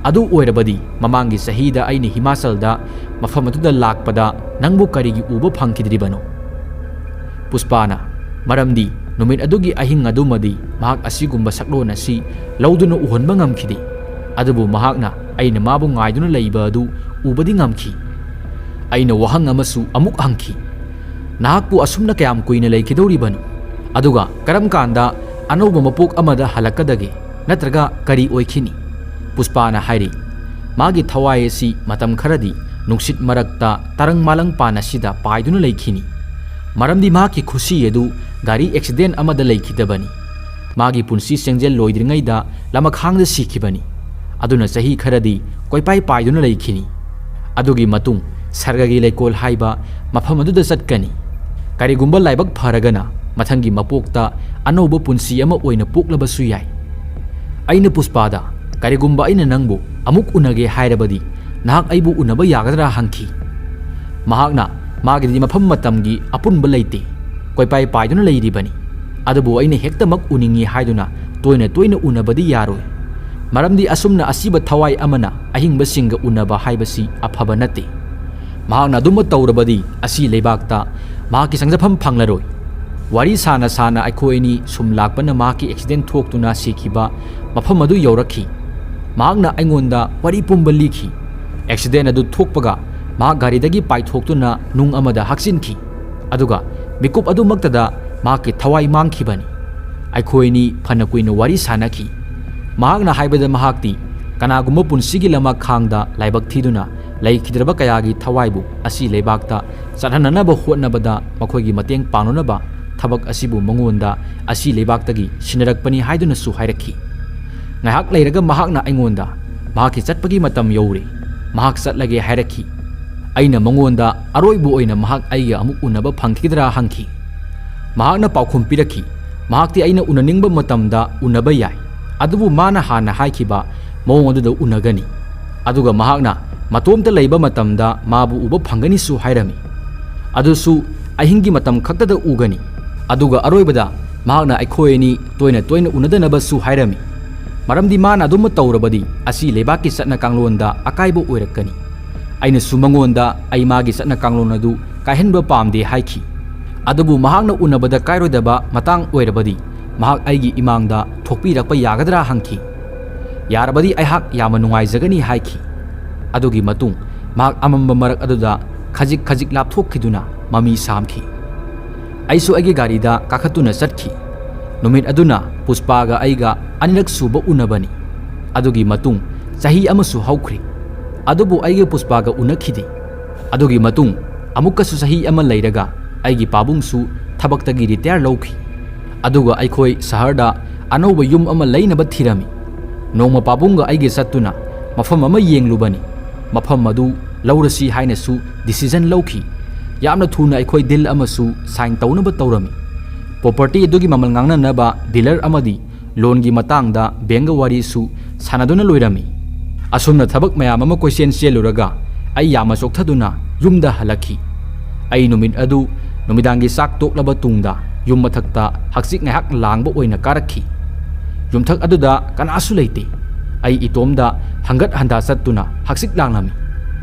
"ꯑꯗꯨ ꯑꯣꯏꯔꯕꯗꯤ ꯃꯃꯥꯡꯒꯤ ꯆꯍꯤꯗ ꯑꯩꯅ ꯍꯤꯃꯥꯆꯜꯗ ꯃꯐꯝ ꯑꯗꯨꯗ ꯂꯥꯛꯄꯗ ꯅꯪꯕꯨ ꯀꯔꯤꯒꯤ ꯎꯕ ꯐꯪꯈꯤꯗ꯭ꯔꯤꯕꯅꯣ?" ꯄꯨꯁꯄꯥꯅ, "ꯃꯔꯝꯗꯤ ꯅꯨꯃꯤꯠ ꯑꯗꯨꯒꯤ ꯑꯍꯤꯡ ꯑꯗꯨꯃꯗꯤ ꯃꯍꯥꯛ ꯑꯁꯤꯒꯨꯝꯕ ꯁꯛꯂꯣꯟ ꯑꯁꯤ ꯂꯧꯗꯨꯅ ꯎꯍꯟꯕ ꯉꯝꯈꯤꯗꯦ꯫ ꯑꯗꯨꯕꯨ ꯃꯍꯥꯛꯅ ꯑꯩꯅ ꯃꯥꯕꯨ ꯉꯥꯏꯗꯨꯅ ꯂꯩꯕ ꯑꯗꯨ ꯎꯕꯗꯤ ꯉꯝꯈꯤ꯫" ꯑꯩꯅ ꯋꯥꯍꯪ ꯑꯃꯁꯨ ꯑꯃꯨꯛ ꯍꯪꯈꯤ, "ꯅꯍꯥꯛꯄꯨ ꯑꯁꯨꯝꯅ ꯀꯌꯥꯝ ꯀꯨꯏꯅ ꯂꯩꯈꯤꯗꯧꯔꯤꯕꯅꯣ? ꯑꯗꯨꯒ ꯀꯔꯝ ꯀꯥꯟꯗ ꯑꯅꯧꯕ ꯃꯄꯣꯛ ꯑꯃꯗ ꯍꯜꯂꯛꯀꯗꯒꯦ? ꯅꯠꯇ꯭ꯔꯒ ꯀꯔꯤ ꯑꯣꯏꯈꯤꯅꯤ?" ꯄꯨꯁꯄꯥꯅ ꯍꯥꯏꯔꯤ, "ꯃꯥꯒꯤ ꯊꯋꯥꯏ ꯑꯁꯤ ꯃꯇꯝ ꯈꯔꯗꯤ ꯅꯨꯡꯁꯤꯠ ꯃꯔꯛꯇ ꯇꯔꯪ ꯃꯥꯂꯪ ꯄꯥꯟ ꯑꯁꯤꯗ ꯄꯥꯏꯗꯨꯅ ꯂꯩꯈꯤꯅꯤ꯫ ꯃꯔꯝꯗꯤ ꯃꯍꯥꯛꯀꯤ ꯈꯨꯁꯤ ꯑꯗꯨ ꯒꯥꯔꯤ ꯑꯦꯛꯁꯤꯗꯦꯟ ꯑꯃꯗ ꯂꯩꯈꯤꯗꯕꯅꯤ꯫ ꯃꯥꯒꯤ ꯄꯨꯟꯁꯤ ꯆꯦꯡꯖꯦꯜ ꯂꯣꯏꯗ꯭ꯔꯤꯉꯩꯗ ꯂꯃꯈꯥꯡꯗ ꯁꯤꯈꯤꯕꯅꯤ꯫ ꯑꯗꯨꯅ ꯆꯍꯤ ꯈꯔꯗꯤ ꯀꯣꯏꯄꯥꯏ ꯄꯥꯏꯗꯨꯅ ꯂꯩꯈꯤꯅꯤ꯫ ꯑꯗꯨꯒꯤ ꯃꯇꯨꯡ ꯁꯔꯒꯒꯤ ꯂꯩꯀꯣꯜ ꯍꯥꯏꯕ ꯃꯐꯝ ꯑꯗꯨꯗ ꯆꯠꯀꯅꯤ꯫ ꯀꯔꯤꯒꯨꯝꯕ ꯂꯥꯏꯕꯛ ꯐꯔꯒꯅ ꯃꯊꯪꯒꯤ ꯃꯄꯣꯛꯇ ꯑꯅꯧꯕ ꯄꯨꯟꯁꯤ ꯑꯃ ꯑꯣꯏꯅ ꯄꯣꯛꯂꯕꯁꯨ ꯌꯥꯏ꯫ ꯑꯩꯅ ꯄꯨꯁꯄꯥꯗ, "ꯀꯔꯤꯒꯨꯝꯕ ꯑꯩꯅ ꯅꯪꯕꯨ ꯑꯃꯨꯛ ꯎꯅꯒꯦ ꯍꯥꯏꯔꯕꯗꯤ ꯅꯍꯥꯛ ꯑꯩꯕꯨ ꯎꯅꯕ ꯌꯥꯒꯗ꯭ꯔꯥ?" ꯍꯪꯈꯤ꯫ ꯃꯍꯥꯛꯅ, "ꯃꯥꯒꯤꯗꯤ ꯃꯐꯝ ꯃꯇꯝꯒꯤ ꯑꯄꯨꯟꯕ ꯂꯩꯇꯦ, ꯀꯣꯏꯄꯥꯏ ꯄꯥꯏꯗꯨꯅ ꯂꯩꯔꯤꯕꯅꯤ꯫ ꯑꯗꯨꯕꯨ ꯑꯩꯅ ꯍꯦꯛꯇꯃꯛ ꯎꯅꯤꯡꯏ ꯍꯥꯏꯗꯨꯅ ꯇꯣꯏꯅ ꯇꯣꯏꯅ ꯎꯅꯕꯗꯤ ꯌꯥꯔꯣꯏ꯫ ꯃꯔꯝꯗꯤ ꯑꯁꯨꯝꯅ ꯑꯁꯤꯕ ꯊꯋꯥꯏ ꯑꯃꯅ ꯑꯍꯤꯡꯕꯁꯤꯡꯒ ꯎꯅꯕ ꯍꯥꯏꯕꯁꯤ ꯑꯐꯕ ꯅꯠꯇꯦ꯫ ꯃꯍꯥꯛꯅ ꯑꯗꯨꯝꯕ ꯇꯧꯔꯕꯗꯤ ꯑꯁꯤ ꯂꯩꯕꯥꯛꯇ ꯃꯍꯥꯛꯀꯤ ꯆꯪꯖꯐꯝ ꯐꯪꯂꯔꯣꯏ꯫" ꯋꯥꯔꯤ ꯁꯥꯅ ꯁꯥꯅ ꯑꯩꯈꯣꯏ ꯑꯅꯤ ꯁꯨꯝ ꯂꯥꯛꯄꯅ ꯃꯍꯥꯛꯀꯤ ꯑꯦꯛꯁꯤꯗꯦꯟ ꯊꯣꯛꯇꯨꯅ ꯁꯤꯈꯤꯕ ꯃꯐꯝ ꯑꯗꯨ ꯌꯧꯔꯛꯈꯤ꯫ ꯃꯍꯥꯛꯅ ꯑꯩꯉꯣꯟꯗ ꯋꯥꯔꯤ ꯄꯨꯝꯕ ꯂꯤꯈꯤ꯫ ꯑꯦꯛꯁꯤꯗꯦꯟ ꯑꯗꯨ ꯊꯣꯛꯄꯒ ꯃꯍꯥꯛ ꯒꯥꯔꯤꯗꯒꯤ ꯄꯥꯏꯊꯣꯛꯇꯨꯅ ꯅꯨꯡ ꯑꯃꯗ ꯍꯥꯞꯆꯤꯟꯈꯤ꯫ ꯑꯗꯨꯒ ꯃꯤꯀꯨꯞ ꯑꯗꯨꯃꯛꯇꯗ ꯃꯍꯥꯛꯀꯤ ꯊꯋꯥꯏ ꯃꯥꯡꯈꯤꯕꯅꯤ꯫ ꯑꯩꯈꯣꯏ ꯑꯅꯤ ꯐꯅ ꯀꯨꯏꯅ ꯋꯥꯔꯤ ꯁꯥꯅꯈꯤ꯫ ꯃꯍꯥꯛꯅ ꯍꯥꯏꯕꯗ ꯃꯍꯥꯛꯇꯤ ꯀꯅꯥꯒꯨꯝꯕ ꯄꯨꯟꯁꯤꯒꯤ ꯂꯃꯈꯥꯡꯗ ꯂꯥꯏꯕꯛ ꯊꯤꯗꯨꯅ ꯂꯩꯈꯤꯗ꯭ꯔꯕ ꯀꯌꯥꯒꯤ ꯊꯋꯥꯏꯕꯨ ꯑꯁꯤ ꯂꯩꯕꯥꯛꯇ ꯆꯠꯍꯟꯅꯅꯕ ꯍꯣꯠꯅꯕꯗ ꯃꯈꯣꯏꯒꯤ ꯃꯇꯦꯡ ꯄꯥꯡꯅꯅꯕ ꯊꯕꯛ ꯑꯁꯤꯕꯨ ꯃꯉꯣꯟꯗ ꯑꯁꯤ ꯂꯩꯕꯥꯛꯇꯒꯤ ꯁꯤꯟꯅꯔꯛꯄꯅꯤ ꯍꯥꯏꯗꯨꯅꯁꯨ ꯍꯥꯏꯔꯛꯈꯤ꯫ ꯉꯥꯏꯍꯥꯛ ꯂꯩꯔꯒ ꯃꯍꯥꯛꯅ ꯑꯩꯉꯣꯟꯗ, "ꯃꯍꯥꯛꯀꯤ ꯆꯠꯄꯒꯤ ꯃꯇꯝ ꯌꯧꯔꯦ, ꯃꯍꯥꯛ ꯆꯠꯂꯒꯦ" ꯍꯥꯏꯔꯛꯈꯤ꯫ ꯑꯩꯅ ꯃꯉꯣꯟꯗ ꯑꯔꯣꯏꯕ ꯑꯣꯏꯅ ꯃꯍꯥꯛ ꯑꯩꯒ ꯑꯃꯨꯛ ꯎꯅꯕ ꯐꯪꯈꯤꯒꯗ꯭ꯔꯥ ꯍꯪꯈꯤ꯫ ꯃꯍꯥꯛꯅ ꯄꯥꯎꯈꯨꯝ ꯄꯤꯔꯛꯈꯤ, "ꯃꯍꯥꯛꯇꯤ ꯑꯩꯅ ꯎꯅꯅꯤꯡꯕ ꯃꯇꯝꯗ ꯎꯅꯕ ꯌꯥꯏ, ꯑꯗꯨꯕꯨ ꯃꯥꯅ ꯍꯥꯟꯅ ꯍꯥꯏꯈꯤꯕ ꯃꯑꯣꯡ ꯑꯗꯨꯗ ꯎꯅꯒꯅꯤ꯫ ꯑꯗꯨꯒ ꯃꯍꯥꯛꯅ ꯃꯇꯣꯝꯇ ꯂꯩꯕ ꯃꯇꯝꯗ ꯃꯥꯕꯨ ꯎꯕ ꯐꯪꯒꯅꯤꯁꯨ" ꯍꯥꯏꯔꯝꯃꯤ꯫ ꯑꯗꯨꯁꯨ ꯑꯍꯤꯡꯒꯤ ꯃꯇꯝ ꯈꯛꯇꯗ ꯎꯒꯅꯤ꯫ ꯑꯗꯨꯒ ꯑꯔꯣꯏꯕꯗ ꯃꯍꯥꯛꯅ ꯑꯩꯈꯣꯏ ꯑꯅꯤ ꯇꯣꯏꯅ ꯇꯣꯏꯅ ꯎꯅꯗꯅꯕꯁꯨ ꯍꯥꯏꯔꯝꯃꯤ꯫ ꯃꯔꯝꯗꯤ ꯃꯥꯅ ꯑꯗꯨꯝ ꯇꯧꯔꯕꯗꯤ ꯑꯁꯤ ꯂꯩꯕꯥꯛꯀꯤ ꯆꯠꯅ ꯀꯥꯡꯂꯣꯟꯗ ꯑꯀꯥꯏꯕ ꯑꯣꯏꯔꯛꯀꯅꯤ꯫ ꯑꯩꯅꯁꯨ ꯃꯉꯣꯟꯗ ꯑꯩ ꯃꯥꯒꯤ ꯆꯠꯅ ꯀꯥꯡꯂꯣꯟ ꯑꯗꯨ ꯀꯥꯏꯍꯟꯕ ꯄꯥꯝꯗꯦ ꯍꯥꯏꯈꯤ꯫ ꯑꯗꯨꯕꯨ ꯃꯍꯥꯛꯅ ꯎꯅꯕꯗ ꯀꯥꯏꯔꯣꯏꯗꯕ ꯃꯇꯥꯡ ꯑꯣꯏꯔꯕꯗꯤ ꯃꯍꯥꯛ ꯑꯩꯒꯤ ꯏꯃꯥꯡꯗ ꯊꯣꯛꯄꯤꯔꯛꯄ ꯌꯥꯒꯗ꯭ꯔꯥ ꯍꯪꯈꯤ꯫ "ꯌꯥꯔꯕꯗꯤ ꯑꯩꯍꯥꯛ ꯌꯥꯝꯅ ꯅꯨꯡꯉꯥꯏꯖꯒꯅꯤ" ꯍꯥꯏꯈꯤ꯫ ꯑꯗꯨꯒꯤ ꯃꯇꯨꯡ ꯃꯍꯥꯛ ꯑꯃꯝꯕ ꯃꯔꯛ ꯑꯗꯨꯗ ꯈꯖꯤꯛ ꯈꯖꯤꯛ ꯂꯥꯞꯊꯣꯛꯈꯤꯗꯨꯅ ꯃꯃꯤ ꯁꯥꯝꯈꯤ꯫ ꯑꯩꯁꯨ ꯑꯩꯒꯤ ꯒꯥꯔꯤꯗ ꯀꯥꯈꯠꯇꯨꯅ ꯆꯠꯈꯤ꯫ ꯅꯨꯃꯤꯠ ꯑꯗꯨꯅ ꯄꯨꯁꯄꯥꯒ ꯑꯩꯒ ꯑꯅꯤꯔꯛ ꯁꯨꯕ ꯎꯅꯕꯅꯤ꯫ ꯑꯗꯨꯒꯤ ꯃꯇꯨꯡ ꯆꯍꯤ ꯑꯃꯁꯨ ꯍꯧꯈ꯭ꯔꯦ꯫ ꯑꯗꯨꯕꯨ ꯑꯩꯒ ꯄꯨꯁꯄꯥꯒ ꯎꯅꯈꯤꯗꯦ꯫ ꯑꯗꯨꯒꯤ ꯃꯇꯨꯡ ꯑꯃꯨꯛꯀꯁꯨ ꯆꯍꯤ ꯑꯃ ꯂꯩꯔꯒ ꯑꯩꯒꯤ ꯄꯥꯕꯨꯡꯁꯨ ꯊꯕꯛꯇꯒꯤ ꯔꯤꯇꯥꯌꯔ ꯂꯧꯈꯤ꯫ ꯑꯗꯨꯒ ꯑꯩꯈꯣꯏ ꯁꯍꯔꯗ ꯑꯅꯧꯕ ꯌꯨꯝ ꯑꯃ ꯂꯩꯅꯕ ꯊꯤꯔꯝꯃꯤ꯫ ꯅꯣꯡꯃ ꯄꯥꯕꯨꯡꯒ ꯑꯩꯒ ꯆꯠꯇꯨꯅ ꯃꯐꯝ ꯑꯃ ꯌꯦꯡꯂꯨꯕꯅꯤ꯫ ꯃꯐꯝ ꯑꯗꯨ ꯂꯧꯔꯁꯤ ꯍꯥꯏꯅꯁꯨ ꯗꯤꯁꯤꯖꯟ ꯂꯧꯈꯤ꯫ ꯌꯥꯝꯅ ꯊꯨꯅ ꯑꯩꯈꯣꯏ ꯗꯤꯜ ꯑꯃꯁꯨ ꯁꯥꯏꯟ ꯇꯧꯅꯕ ꯇꯧꯔꯝꯃꯤ꯫ ꯄ꯭ꯔꯣꯄꯔꯇꯤ ꯑꯗꯨꯒꯤ ꯃꯃꯜ ꯉꯥꯡꯅꯅꯕ ꯗꯤꯂꯔ ꯑꯃꯗꯤ ꯂꯣꯟꯒꯤ ꯃꯇꯥꯡꯗ ꯕꯦꯡꯒ ꯋꯥꯔꯤꯁꯨ ꯁꯥꯟꯅꯗꯨꯅ ꯂꯣꯏꯔꯝꯃꯤ꯫ ꯑꯁꯨꯝꯅ ꯊꯕꯛ ꯃꯌꯥꯝ ꯑꯃ ꯀꯣꯏꯆꯦꯟ ꯆꯦꯜꯂꯨꯔꯒ ꯑꯩ ꯌꯥꯝꯅ ꯆꯣꯛꯊꯗꯨꯅ ꯌꯨꯝꯗ ꯍꯜꯂꯛꯈꯤ꯫ ꯑꯩ ꯅꯨꯃꯤꯠ ꯑꯗꯨ ꯅꯨꯃꯤꯗꯥꯡꯒꯤ ꯆꯥꯛ ꯇꯣꯛꯂꯕ ꯇꯨꯡꯗ ꯌꯨꯝ ꯃꯊꯛꯇ ꯍꯛꯆꯤꯛ ꯉꯥꯏꯍꯥꯛ ꯂꯥꯡꯕ ꯑꯣꯏꯅ ꯀꯥꯔꯛꯈꯤ꯫ ꯌꯨꯝꯊꯛ ꯑꯗꯨꯗ ꯀꯅꯥꯁꯨ ꯂꯩꯇꯦ꯫ ꯑꯩ ꯏꯇꯣꯝꯗ ꯍꯪꯒꯠ ꯍꯟꯗꯥ ꯆꯠꯇꯨꯅ ꯍꯛꯆꯤꯛ ꯂꯥꯡꯂꯝꯃꯤ꯫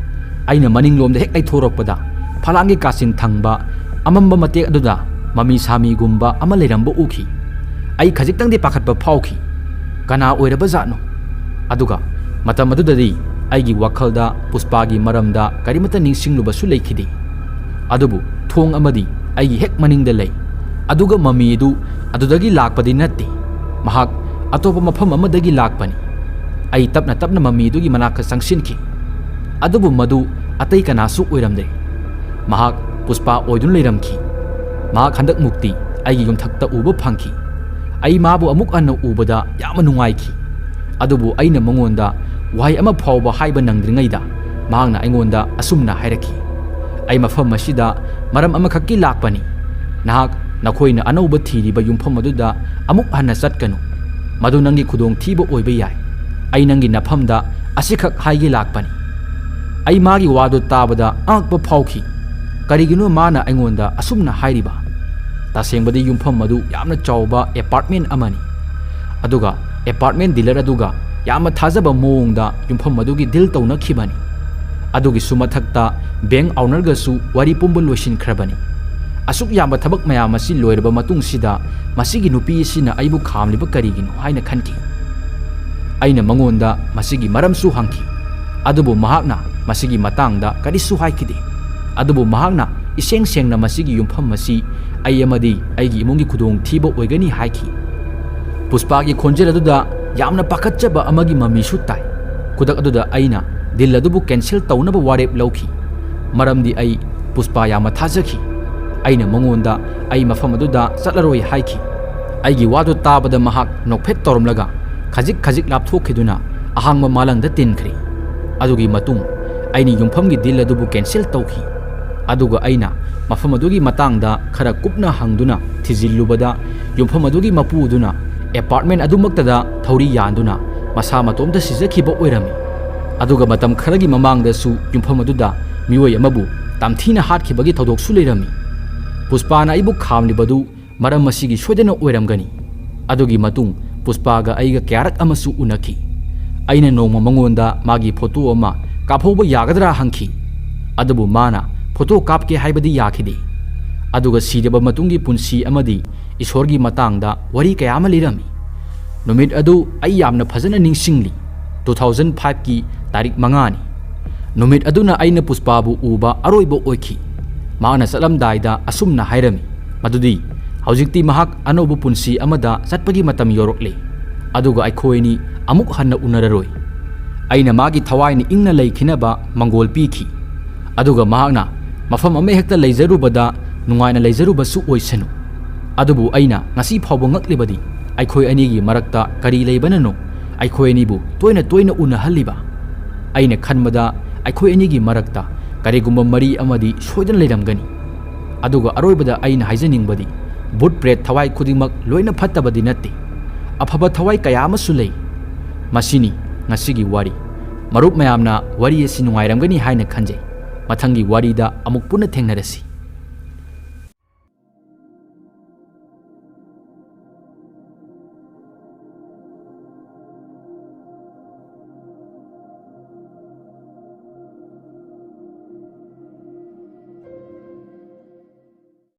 ꯑꯩꯅ ꯃꯅꯤꯡꯂꯣꯝꯗ ꯍꯦꯛ ꯂꯩꯊꯣꯔꯛꯄꯗ ꯐꯂꯥꯡꯒꯤ ꯀꯥꯆꯤꯟ ꯊꯪꯕ ꯑꯃꯝꯕ ꯃꯇꯦꯛ ꯑꯗꯨꯗ ꯃꯃꯤ ꯁꯥꯃꯤꯒꯨꯝꯕ ꯑꯃ ꯂꯩꯔꯝꯕ ꯎꯈꯤ꯫ ꯑꯩ ꯈꯖꯤꯛꯇꯪꯗꯤ ꯄꯥꯈꯠꯄ ꯐꯥꯎꯈꯤ꯫ ꯀꯅꯥ ꯑꯣꯏꯔꯕꯖꯥꯠꯅꯣ? ꯑꯗꯨꯒ ꯃꯇꯝ ꯑꯗꯨꯗꯗꯤ ꯑꯩꯒꯤ ꯋꯥꯈꯜꯗ ꯄꯨꯁꯄꯥꯒꯤ ꯃꯔꯝꯗ ꯀꯔꯤꯃꯠꯇ ꯅꯤꯡꯁꯤꯡꯂꯨꯕꯁꯨ ꯂꯩꯈꯤꯗꯦ꯫ ꯑꯗꯨꯕꯨ ꯊꯣꯡ ꯑꯃꯗꯤ ꯑꯩꯒꯤ ꯍꯦꯛ ꯃꯅꯤꯡꯗ ꯂꯩ꯫ ꯑꯗꯨꯒ ꯃꯃꯤ ꯑꯗꯨ ꯑꯗꯨꯗꯒꯤ ꯂꯥꯛꯄꯗꯤ ꯅꯠꯇꯦ꯫ ꯃꯍꯥꯛ ꯑꯇꯣꯞꯄ ꯃꯐꯝ ꯑꯃꯗꯒꯤ ꯂꯥꯛꯄꯅꯤ꯫ ꯑꯩ ꯇꯞꯅ ꯇꯞꯅ ꯃꯃꯤ ꯑꯗꯨꯒꯤ ꯃꯅꯥꯛꯇ ꯆꯪꯁꯤꯟꯈꯤ꯫ ꯑꯗꯨꯕꯨ ꯃꯗꯨ ꯑꯇꯩ ꯀꯅꯥꯁꯨ ꯑꯣꯏꯔꯝꯗꯦ꯫ ꯃꯍꯥꯛ ꯄꯨꯁꯄꯥ ꯑꯣꯏꯗꯨꯅ ꯂꯩꯔꯝꯈꯤ꯫ ꯃꯍꯥꯛ ꯍꯟꯗꯛꯃꯨꯛꯇꯤ ꯑꯩꯒꯤ ꯌꯨꯝꯊꯛꯇ ꯎꯕ ꯐꯪꯈꯤ꯫ ꯑꯩ ꯃꯥꯕꯨ ꯑꯃꯨꯛ ꯍꯟꯅ ꯎꯕꯗ ꯌꯥꯝꯅ ꯅꯨꯡꯉꯥꯏꯈꯤ꯫ ꯑꯗꯨꯕꯨ ꯑꯩꯅ ꯃꯉꯣꯟꯗ ꯋꯥꯍꯩ ꯑꯃ ꯐꯥꯎꯕ ꯍꯥꯏꯕ ꯅꯪꯗ꯭ꯔꯤꯉꯩꯗ ꯃꯍꯥꯛꯅ ꯑꯩꯉꯣꯟꯗ ꯑꯁꯨꯝꯅ ꯍꯥꯏꯔꯛꯈꯤ, "ꯑꯩ ꯃꯐꯝ ꯑꯁꯤꯗ ꯃꯔꯝ ꯑꯃꯈꯛꯀꯤ ꯂꯥꯛꯄꯅꯤ꯫ ꯅꯍꯥꯛ ꯅꯈꯣꯏꯅ ꯑꯅꯧꯕ ꯊꯤꯔꯤꯕ ꯌꯨꯝꯐꯝ ꯑꯗꯨꯗ ꯑꯃꯨꯛ ꯍꯟꯅ ꯆꯠꯀꯅꯨ꯫ ꯃꯗꯨ ꯅꯪꯒꯤ ꯈꯨꯗꯣꯡꯊꯤꯕ ꯑꯣꯏꯕ ꯌꯥꯏ꯫ ꯑꯩ ꯅꯪꯒꯤ ꯅꯐꯝꯗ ꯑꯁꯤꯈꯛ ꯍꯥꯏꯒꯦ ꯂꯥꯛꯄꯅꯤ꯫" ꯑꯩ ꯃꯥꯒꯤ ꯋꯥꯗꯨ ꯇꯥꯕꯗ ꯑꯉꯛꯄ ꯐꯥꯎꯈꯤ꯫ ꯀꯔꯤꯒꯤꯅꯣ ꯃꯥꯅ ꯑꯩꯉꯣꯟꯗ ꯑꯁꯨꯝꯅ ꯍꯥꯏꯔꯤꯕ? ꯇꯁꯦꯡꯕꯗꯤ ꯌꯨꯝꯐꯝ ꯑꯗꯨ ꯌꯥꯝꯅ ꯆꯥꯎꯕ ꯑꯦꯄꯥꯔꯠꯃꯦꯟ ꯑꯃꯅꯤ꯫ ꯑꯗꯨꯒ ꯑꯦꯄꯥꯔꯠꯃꯦꯟ ꯗꯤꯂꯔ ꯑꯗꯨꯒ ꯌꯥꯝꯅ ꯊꯥꯖꯕ ꯃꯑꯣꯡꯗ ꯌꯨꯝꯐꯝ ꯑꯗꯨꯒꯤ ꯗꯤꯜ ꯇꯧꯅꯈꯤꯕꯅꯤ꯫ ꯑꯗꯨꯒꯤꯁꯨ ꯃꯊꯛꯇ ꯕꯦꯡ ꯑꯣꯅꯔꯒꯁꯨ ꯋꯥꯔꯤ ꯄꯨꯝꯕ ꯂꯣꯏꯁꯤꯟꯈ꯭ꯔꯕꯅꯤ꯫ ꯑꯁꯨꯛ ꯌꯥꯝꯕ ꯊꯕꯛ ꯃꯌꯥꯝ ꯑꯁꯤ ꯂꯣꯏꯔꯕ ꯃꯇꯨꯡꯁꯤꯗ ꯃꯁꯤꯒꯤ ꯅꯨꯄꯤ ꯑꯁꯤꯅ ꯑꯩꯕꯨ ꯈꯥꯝꯂꯤꯕ ꯀꯔꯤꯒꯤꯅꯣ ꯍꯥꯏꯅ ꯈꯟꯈꯤ꯫ ꯑꯩꯅ ꯃꯉꯣꯟꯗ ꯃꯁꯤꯒꯤ ꯃꯔꯝꯁꯨ ꯍꯪꯈꯤ꯫ ꯑꯗꯨꯕꯨ ꯃꯍꯥꯛꯅ ꯃꯁꯤꯒꯤ ꯃꯇꯥꯡꯗ ꯀꯔꯤꯁꯨ ꯍꯥꯏꯈꯤꯗꯦ꯫ ꯑꯗꯨꯕꯨ ꯃꯍꯥꯛꯅ ꯏꯁꯦꯡ ꯁꯦꯡꯅ ꯃꯁꯤꯒꯤ ꯌꯨꯝꯐꯝ ꯑꯁꯤ ꯑꯩ ꯑꯃꯗꯤ ꯑꯩꯒꯤ ꯏꯃꯨꯡꯒꯤ ꯈꯨꯗꯣꯡꯊꯤꯕ ꯑꯣꯏꯒꯅꯤ ꯍꯥꯏꯈꯤ꯫ ꯄꯨꯁꯄꯥꯒꯤ ꯈꯣꯟꯖꯦꯜ ꯑꯗꯨꯗ ꯌꯥꯝꯅ ꯄꯥꯈꯠꯆꯕ ꯑꯃꯒꯤ ꯃꯃꯤꯁꯨ ꯇꯥꯏ꯫ ꯈꯨꯗꯛ ꯑꯗꯨꯗ ꯑꯩꯅ ꯗꯤꯜ ꯑꯗꯨꯕꯨ ꯀꯦꯟꯁꯦꯜ ꯇꯧꯅꯕ ꯋꯥꯔꯦꯞ ꯂꯧꯈꯤ, ꯃꯔꯝꯗꯤ ꯑꯩ ꯄꯨꯁꯄꯥ ꯌꯥꯝꯅ ꯊꯥꯖꯈꯤ꯫ ꯑꯩꯅ ꯃꯉꯣꯟꯗ ꯑꯩ ꯃꯐꯝ ꯑꯗꯨꯗ ꯆꯠꯂꯔꯣꯏ ꯍꯥꯏꯈꯤ꯫ ꯑꯩꯒꯤ ꯋꯥꯗꯨ ꯇꯥꯕꯗ ꯃꯍꯥꯛ ꯅꯣꯛꯐꯦꯠ ꯇꯧꯔꯝꯂꯒ ꯈꯖꯤꯛ ꯈꯖꯤꯛ ꯂꯥꯞꯊꯣꯛꯈꯤꯗꯨꯅ ꯑꯍꯥꯡꯕ ꯃꯥꯂꯪꯗ ꯇꯤꯟꯈ꯭ꯔꯦ꯫ ꯑꯗꯨꯒꯤ ꯃꯇꯨꯡ ꯑꯩꯅ ꯌꯨꯝꯐꯝꯒꯤ ꯗꯤꯜ ꯑꯗꯨꯕꯨ ꯀꯦꯟꯁꯦꯜ ꯇꯧꯈꯤ꯫ ꯑꯗꯨꯒ ꯑꯩꯅ ꯃꯐꯝ ꯑꯗꯨꯒꯤ ꯃꯇꯥꯡꯗ ꯈꯔ ꯀꯨꯞꯅ ꯍꯪꯗꯨꯅ ꯊꯤꯖꯤꯜꯂꯨꯕꯗ, ꯌꯨꯝꯐꯝ ꯑꯗꯨꯒꯤ ꯃꯄꯨꯗꯨꯅ ꯑꯦꯄꯥꯔꯠꯃꯦꯟ ꯑꯗꯨꯃꯛꯇꯗ ꯊꯧꯔꯤ ꯌꯥꯟꯗꯨꯅ ꯃꯁꯥ ꯃꯇꯣꯝꯇ ꯁꯤꯖꯈꯤꯕ ꯑꯣꯏꯔꯝꯃꯤ꯫ ꯑꯗꯨꯒ ꯃꯇꯝ ꯈꯔꯒꯤ ꯃꯃꯥꯡꯗꯁꯨ ꯌꯨꯝꯐꯝ ꯑꯗꯨꯗ ꯃꯤꯑꯣꯏ ꯑꯃꯕꯨ ꯇꯝꯊꯤꯅ ꯍꯥꯠꯈꯤꯕꯒꯤ ꯊꯧꯗꯣꯛꯁꯨ ꯂꯩꯔꯝꯃꯤ꯫ ꯄꯨꯁꯄꯥꯅ ꯑꯩꯕꯨ ꯈꯥꯝꯂꯤꯕꯗꯨ ꯃꯔꯝ ꯑꯁꯤꯒꯤ ꯁꯣꯏꯗꯅ ꯑꯣꯏꯔꯝꯒꯅꯤ꯫ ꯑꯗꯨꯒꯤ ꯃꯇꯨꯡ ꯄꯨꯁꯄꯥꯒ ꯑꯩꯒ ꯀꯌꯥꯔꯛ ꯑꯃꯁꯨ ꯎꯅꯈꯤ꯫ ꯑꯩꯅ ꯅꯣꯡꯃ ꯃꯉꯣꯟꯗ ꯃꯥꯒꯤ ꯐꯣꯇꯣ ꯑꯃ ꯀꯥꯞꯍꯧꯕ ꯌꯥꯒꯗ꯭ꯔꯥ ꯍꯪꯈꯤ꯫ ꯑꯗꯨꯕꯨ ꯃꯥꯅ ꯐꯣꯇꯣ ꯀꯥꯞꯀꯦ ꯍꯥꯏꯕꯗꯤ ꯌꯥꯈꯤꯗꯦ꯫ ꯑꯗꯨꯒ ꯁꯤꯔꯕ ꯃꯇꯨꯡꯒꯤ ꯄꯨꯟꯁꯤ ꯑꯃꯗꯤ ꯏꯁꯣꯔꯒꯤ ꯃꯇꯥꯡꯗ ꯋꯥꯔꯤ ꯀꯌꯥ ꯑꯃ ꯂꯤꯔꯝꯃꯤ꯫ ꯅꯨꯃꯤꯠ ꯑꯗꯨ ꯑꯩ ꯌꯥꯝꯅ ꯐꯖꯅ ꯅꯤꯡꯁꯤꯡꯂꯤ꯫ ꯇꯨ ꯊꯥꯎꯖꯟ ꯐꯥꯏꯚꯀꯤ ꯇꯥꯔꯤꯛ ꯃꯉꯥꯅꯤ꯫ ꯅꯨꯃꯤꯠ ꯑꯗꯨꯅ ꯑꯩꯅ ꯄꯨꯁꯄꯥꯕꯨ ꯎꯕ ꯑꯔꯣꯏꯕ ꯑꯣꯏꯈꯤ꯫ ꯃꯍꯥꯛꯅ ꯆꯠꯂꯝꯗꯥꯏꯗ ꯑꯁꯨꯝꯅ ꯍꯥꯏꯔꯝꯃꯤ, ꯃꯗꯨꯗꯤ ꯍꯧꯖꯤꯛꯇꯤ ꯃꯍꯥꯛ ꯑꯅꯧꯕ ꯄꯨꯟꯁꯤ ꯑꯃꯗ ꯆꯠꯄꯒꯤ ꯃꯇꯝ ꯌꯧꯔꯛꯂꯦ, ꯑꯗꯨꯒ ꯑꯩꯈꯣꯏ ꯑꯅꯤ ꯑꯃꯨꯛ ꯍꯟꯅ ꯎꯅꯔꯔꯣꯏ꯫ ꯑꯩꯅ ꯃꯥꯒꯤ ꯊꯋꯥꯏꯅ ꯏꯪꯅ ꯂꯩꯈꯤꯅꯕ ꯃꯪꯒꯣꯜ ꯄꯤꯈꯤ, ꯑꯗꯨꯒ ꯃꯍꯥꯛꯅ ꯃꯐꯝ ꯑꯃꯍꯦꯛꯇ ꯂꯩꯖꯔꯨꯕꯗ ꯅꯨꯡꯉꯥꯏꯅ ꯂꯩꯖꯔꯨꯕꯁꯨ ꯑꯣꯏꯁꯅꯨ꯫ ꯑꯗꯨꯕꯨ ꯑꯩꯅ ꯉꯁꯤ ꯐꯥꯎꯕ ꯉꯛꯂꯤꯕꯗꯤ ꯑꯩꯈꯣꯏ ꯑꯅꯤꯒꯤ ꯃꯔꯛꯇ ꯀꯔꯤ ꯂꯩꯕꯅꯅꯣ ꯑꯩꯈꯣꯏ ꯑꯅꯤꯕꯨ ꯇꯣꯏꯅ ꯇꯣꯏꯅ ꯎꯅꯍꯜꯂꯤꯕ꯫ ꯑꯩꯅ ꯈꯟꯕꯗ ꯑꯩꯈꯣꯏ ꯑꯅꯤꯒꯤ ꯃꯔꯛꯇ ꯀꯔꯤꯒꯨꯝꯕ ꯃꯔꯤ ꯑꯃꯗꯤ ꯁꯣꯏꯗꯅ ꯂꯩꯔꯝꯒꯅꯤ꯫ ꯑꯗꯨꯒ ꯑꯔꯣꯏꯕꯗ ꯑꯩꯅ ꯍꯥꯏꯖꯅꯤꯡꯕꯗꯤ, ꯚꯨꯠ ꯄ꯭ꯔꯦꯠ ꯊꯋꯥꯏ ꯈꯨꯗꯤꯡꯃꯛ ꯂꯣꯏꯅ ꯐꯠꯇꯕꯗꯤ ꯅꯠꯇꯦ꯫ ꯑꯐꯕ ꯊꯋꯥꯏ ꯀꯌꯥ ꯑꯃꯁꯨ ꯂꯩ꯫ ꯃꯁꯤꯅꯤ ꯉꯁꯤꯒꯤ ꯋꯥꯔꯤ꯫ ꯃꯔꯨꯞ ꯃꯌꯥꯝꯅ ꯋꯥꯔꯤ ꯑꯁꯤ ꯅꯨꯡꯉꯥꯏꯔꯝꯒꯅꯤ ꯍꯥꯏꯅ ꯈꯟꯖꯩ꯫ ꯃꯊꯪꯒꯤ ꯋꯥꯔꯤꯗ ꯑꯃꯨꯛ ꯄꯨꯟꯅ ꯊꯦꯡꯅꯔꯁꯤ꯫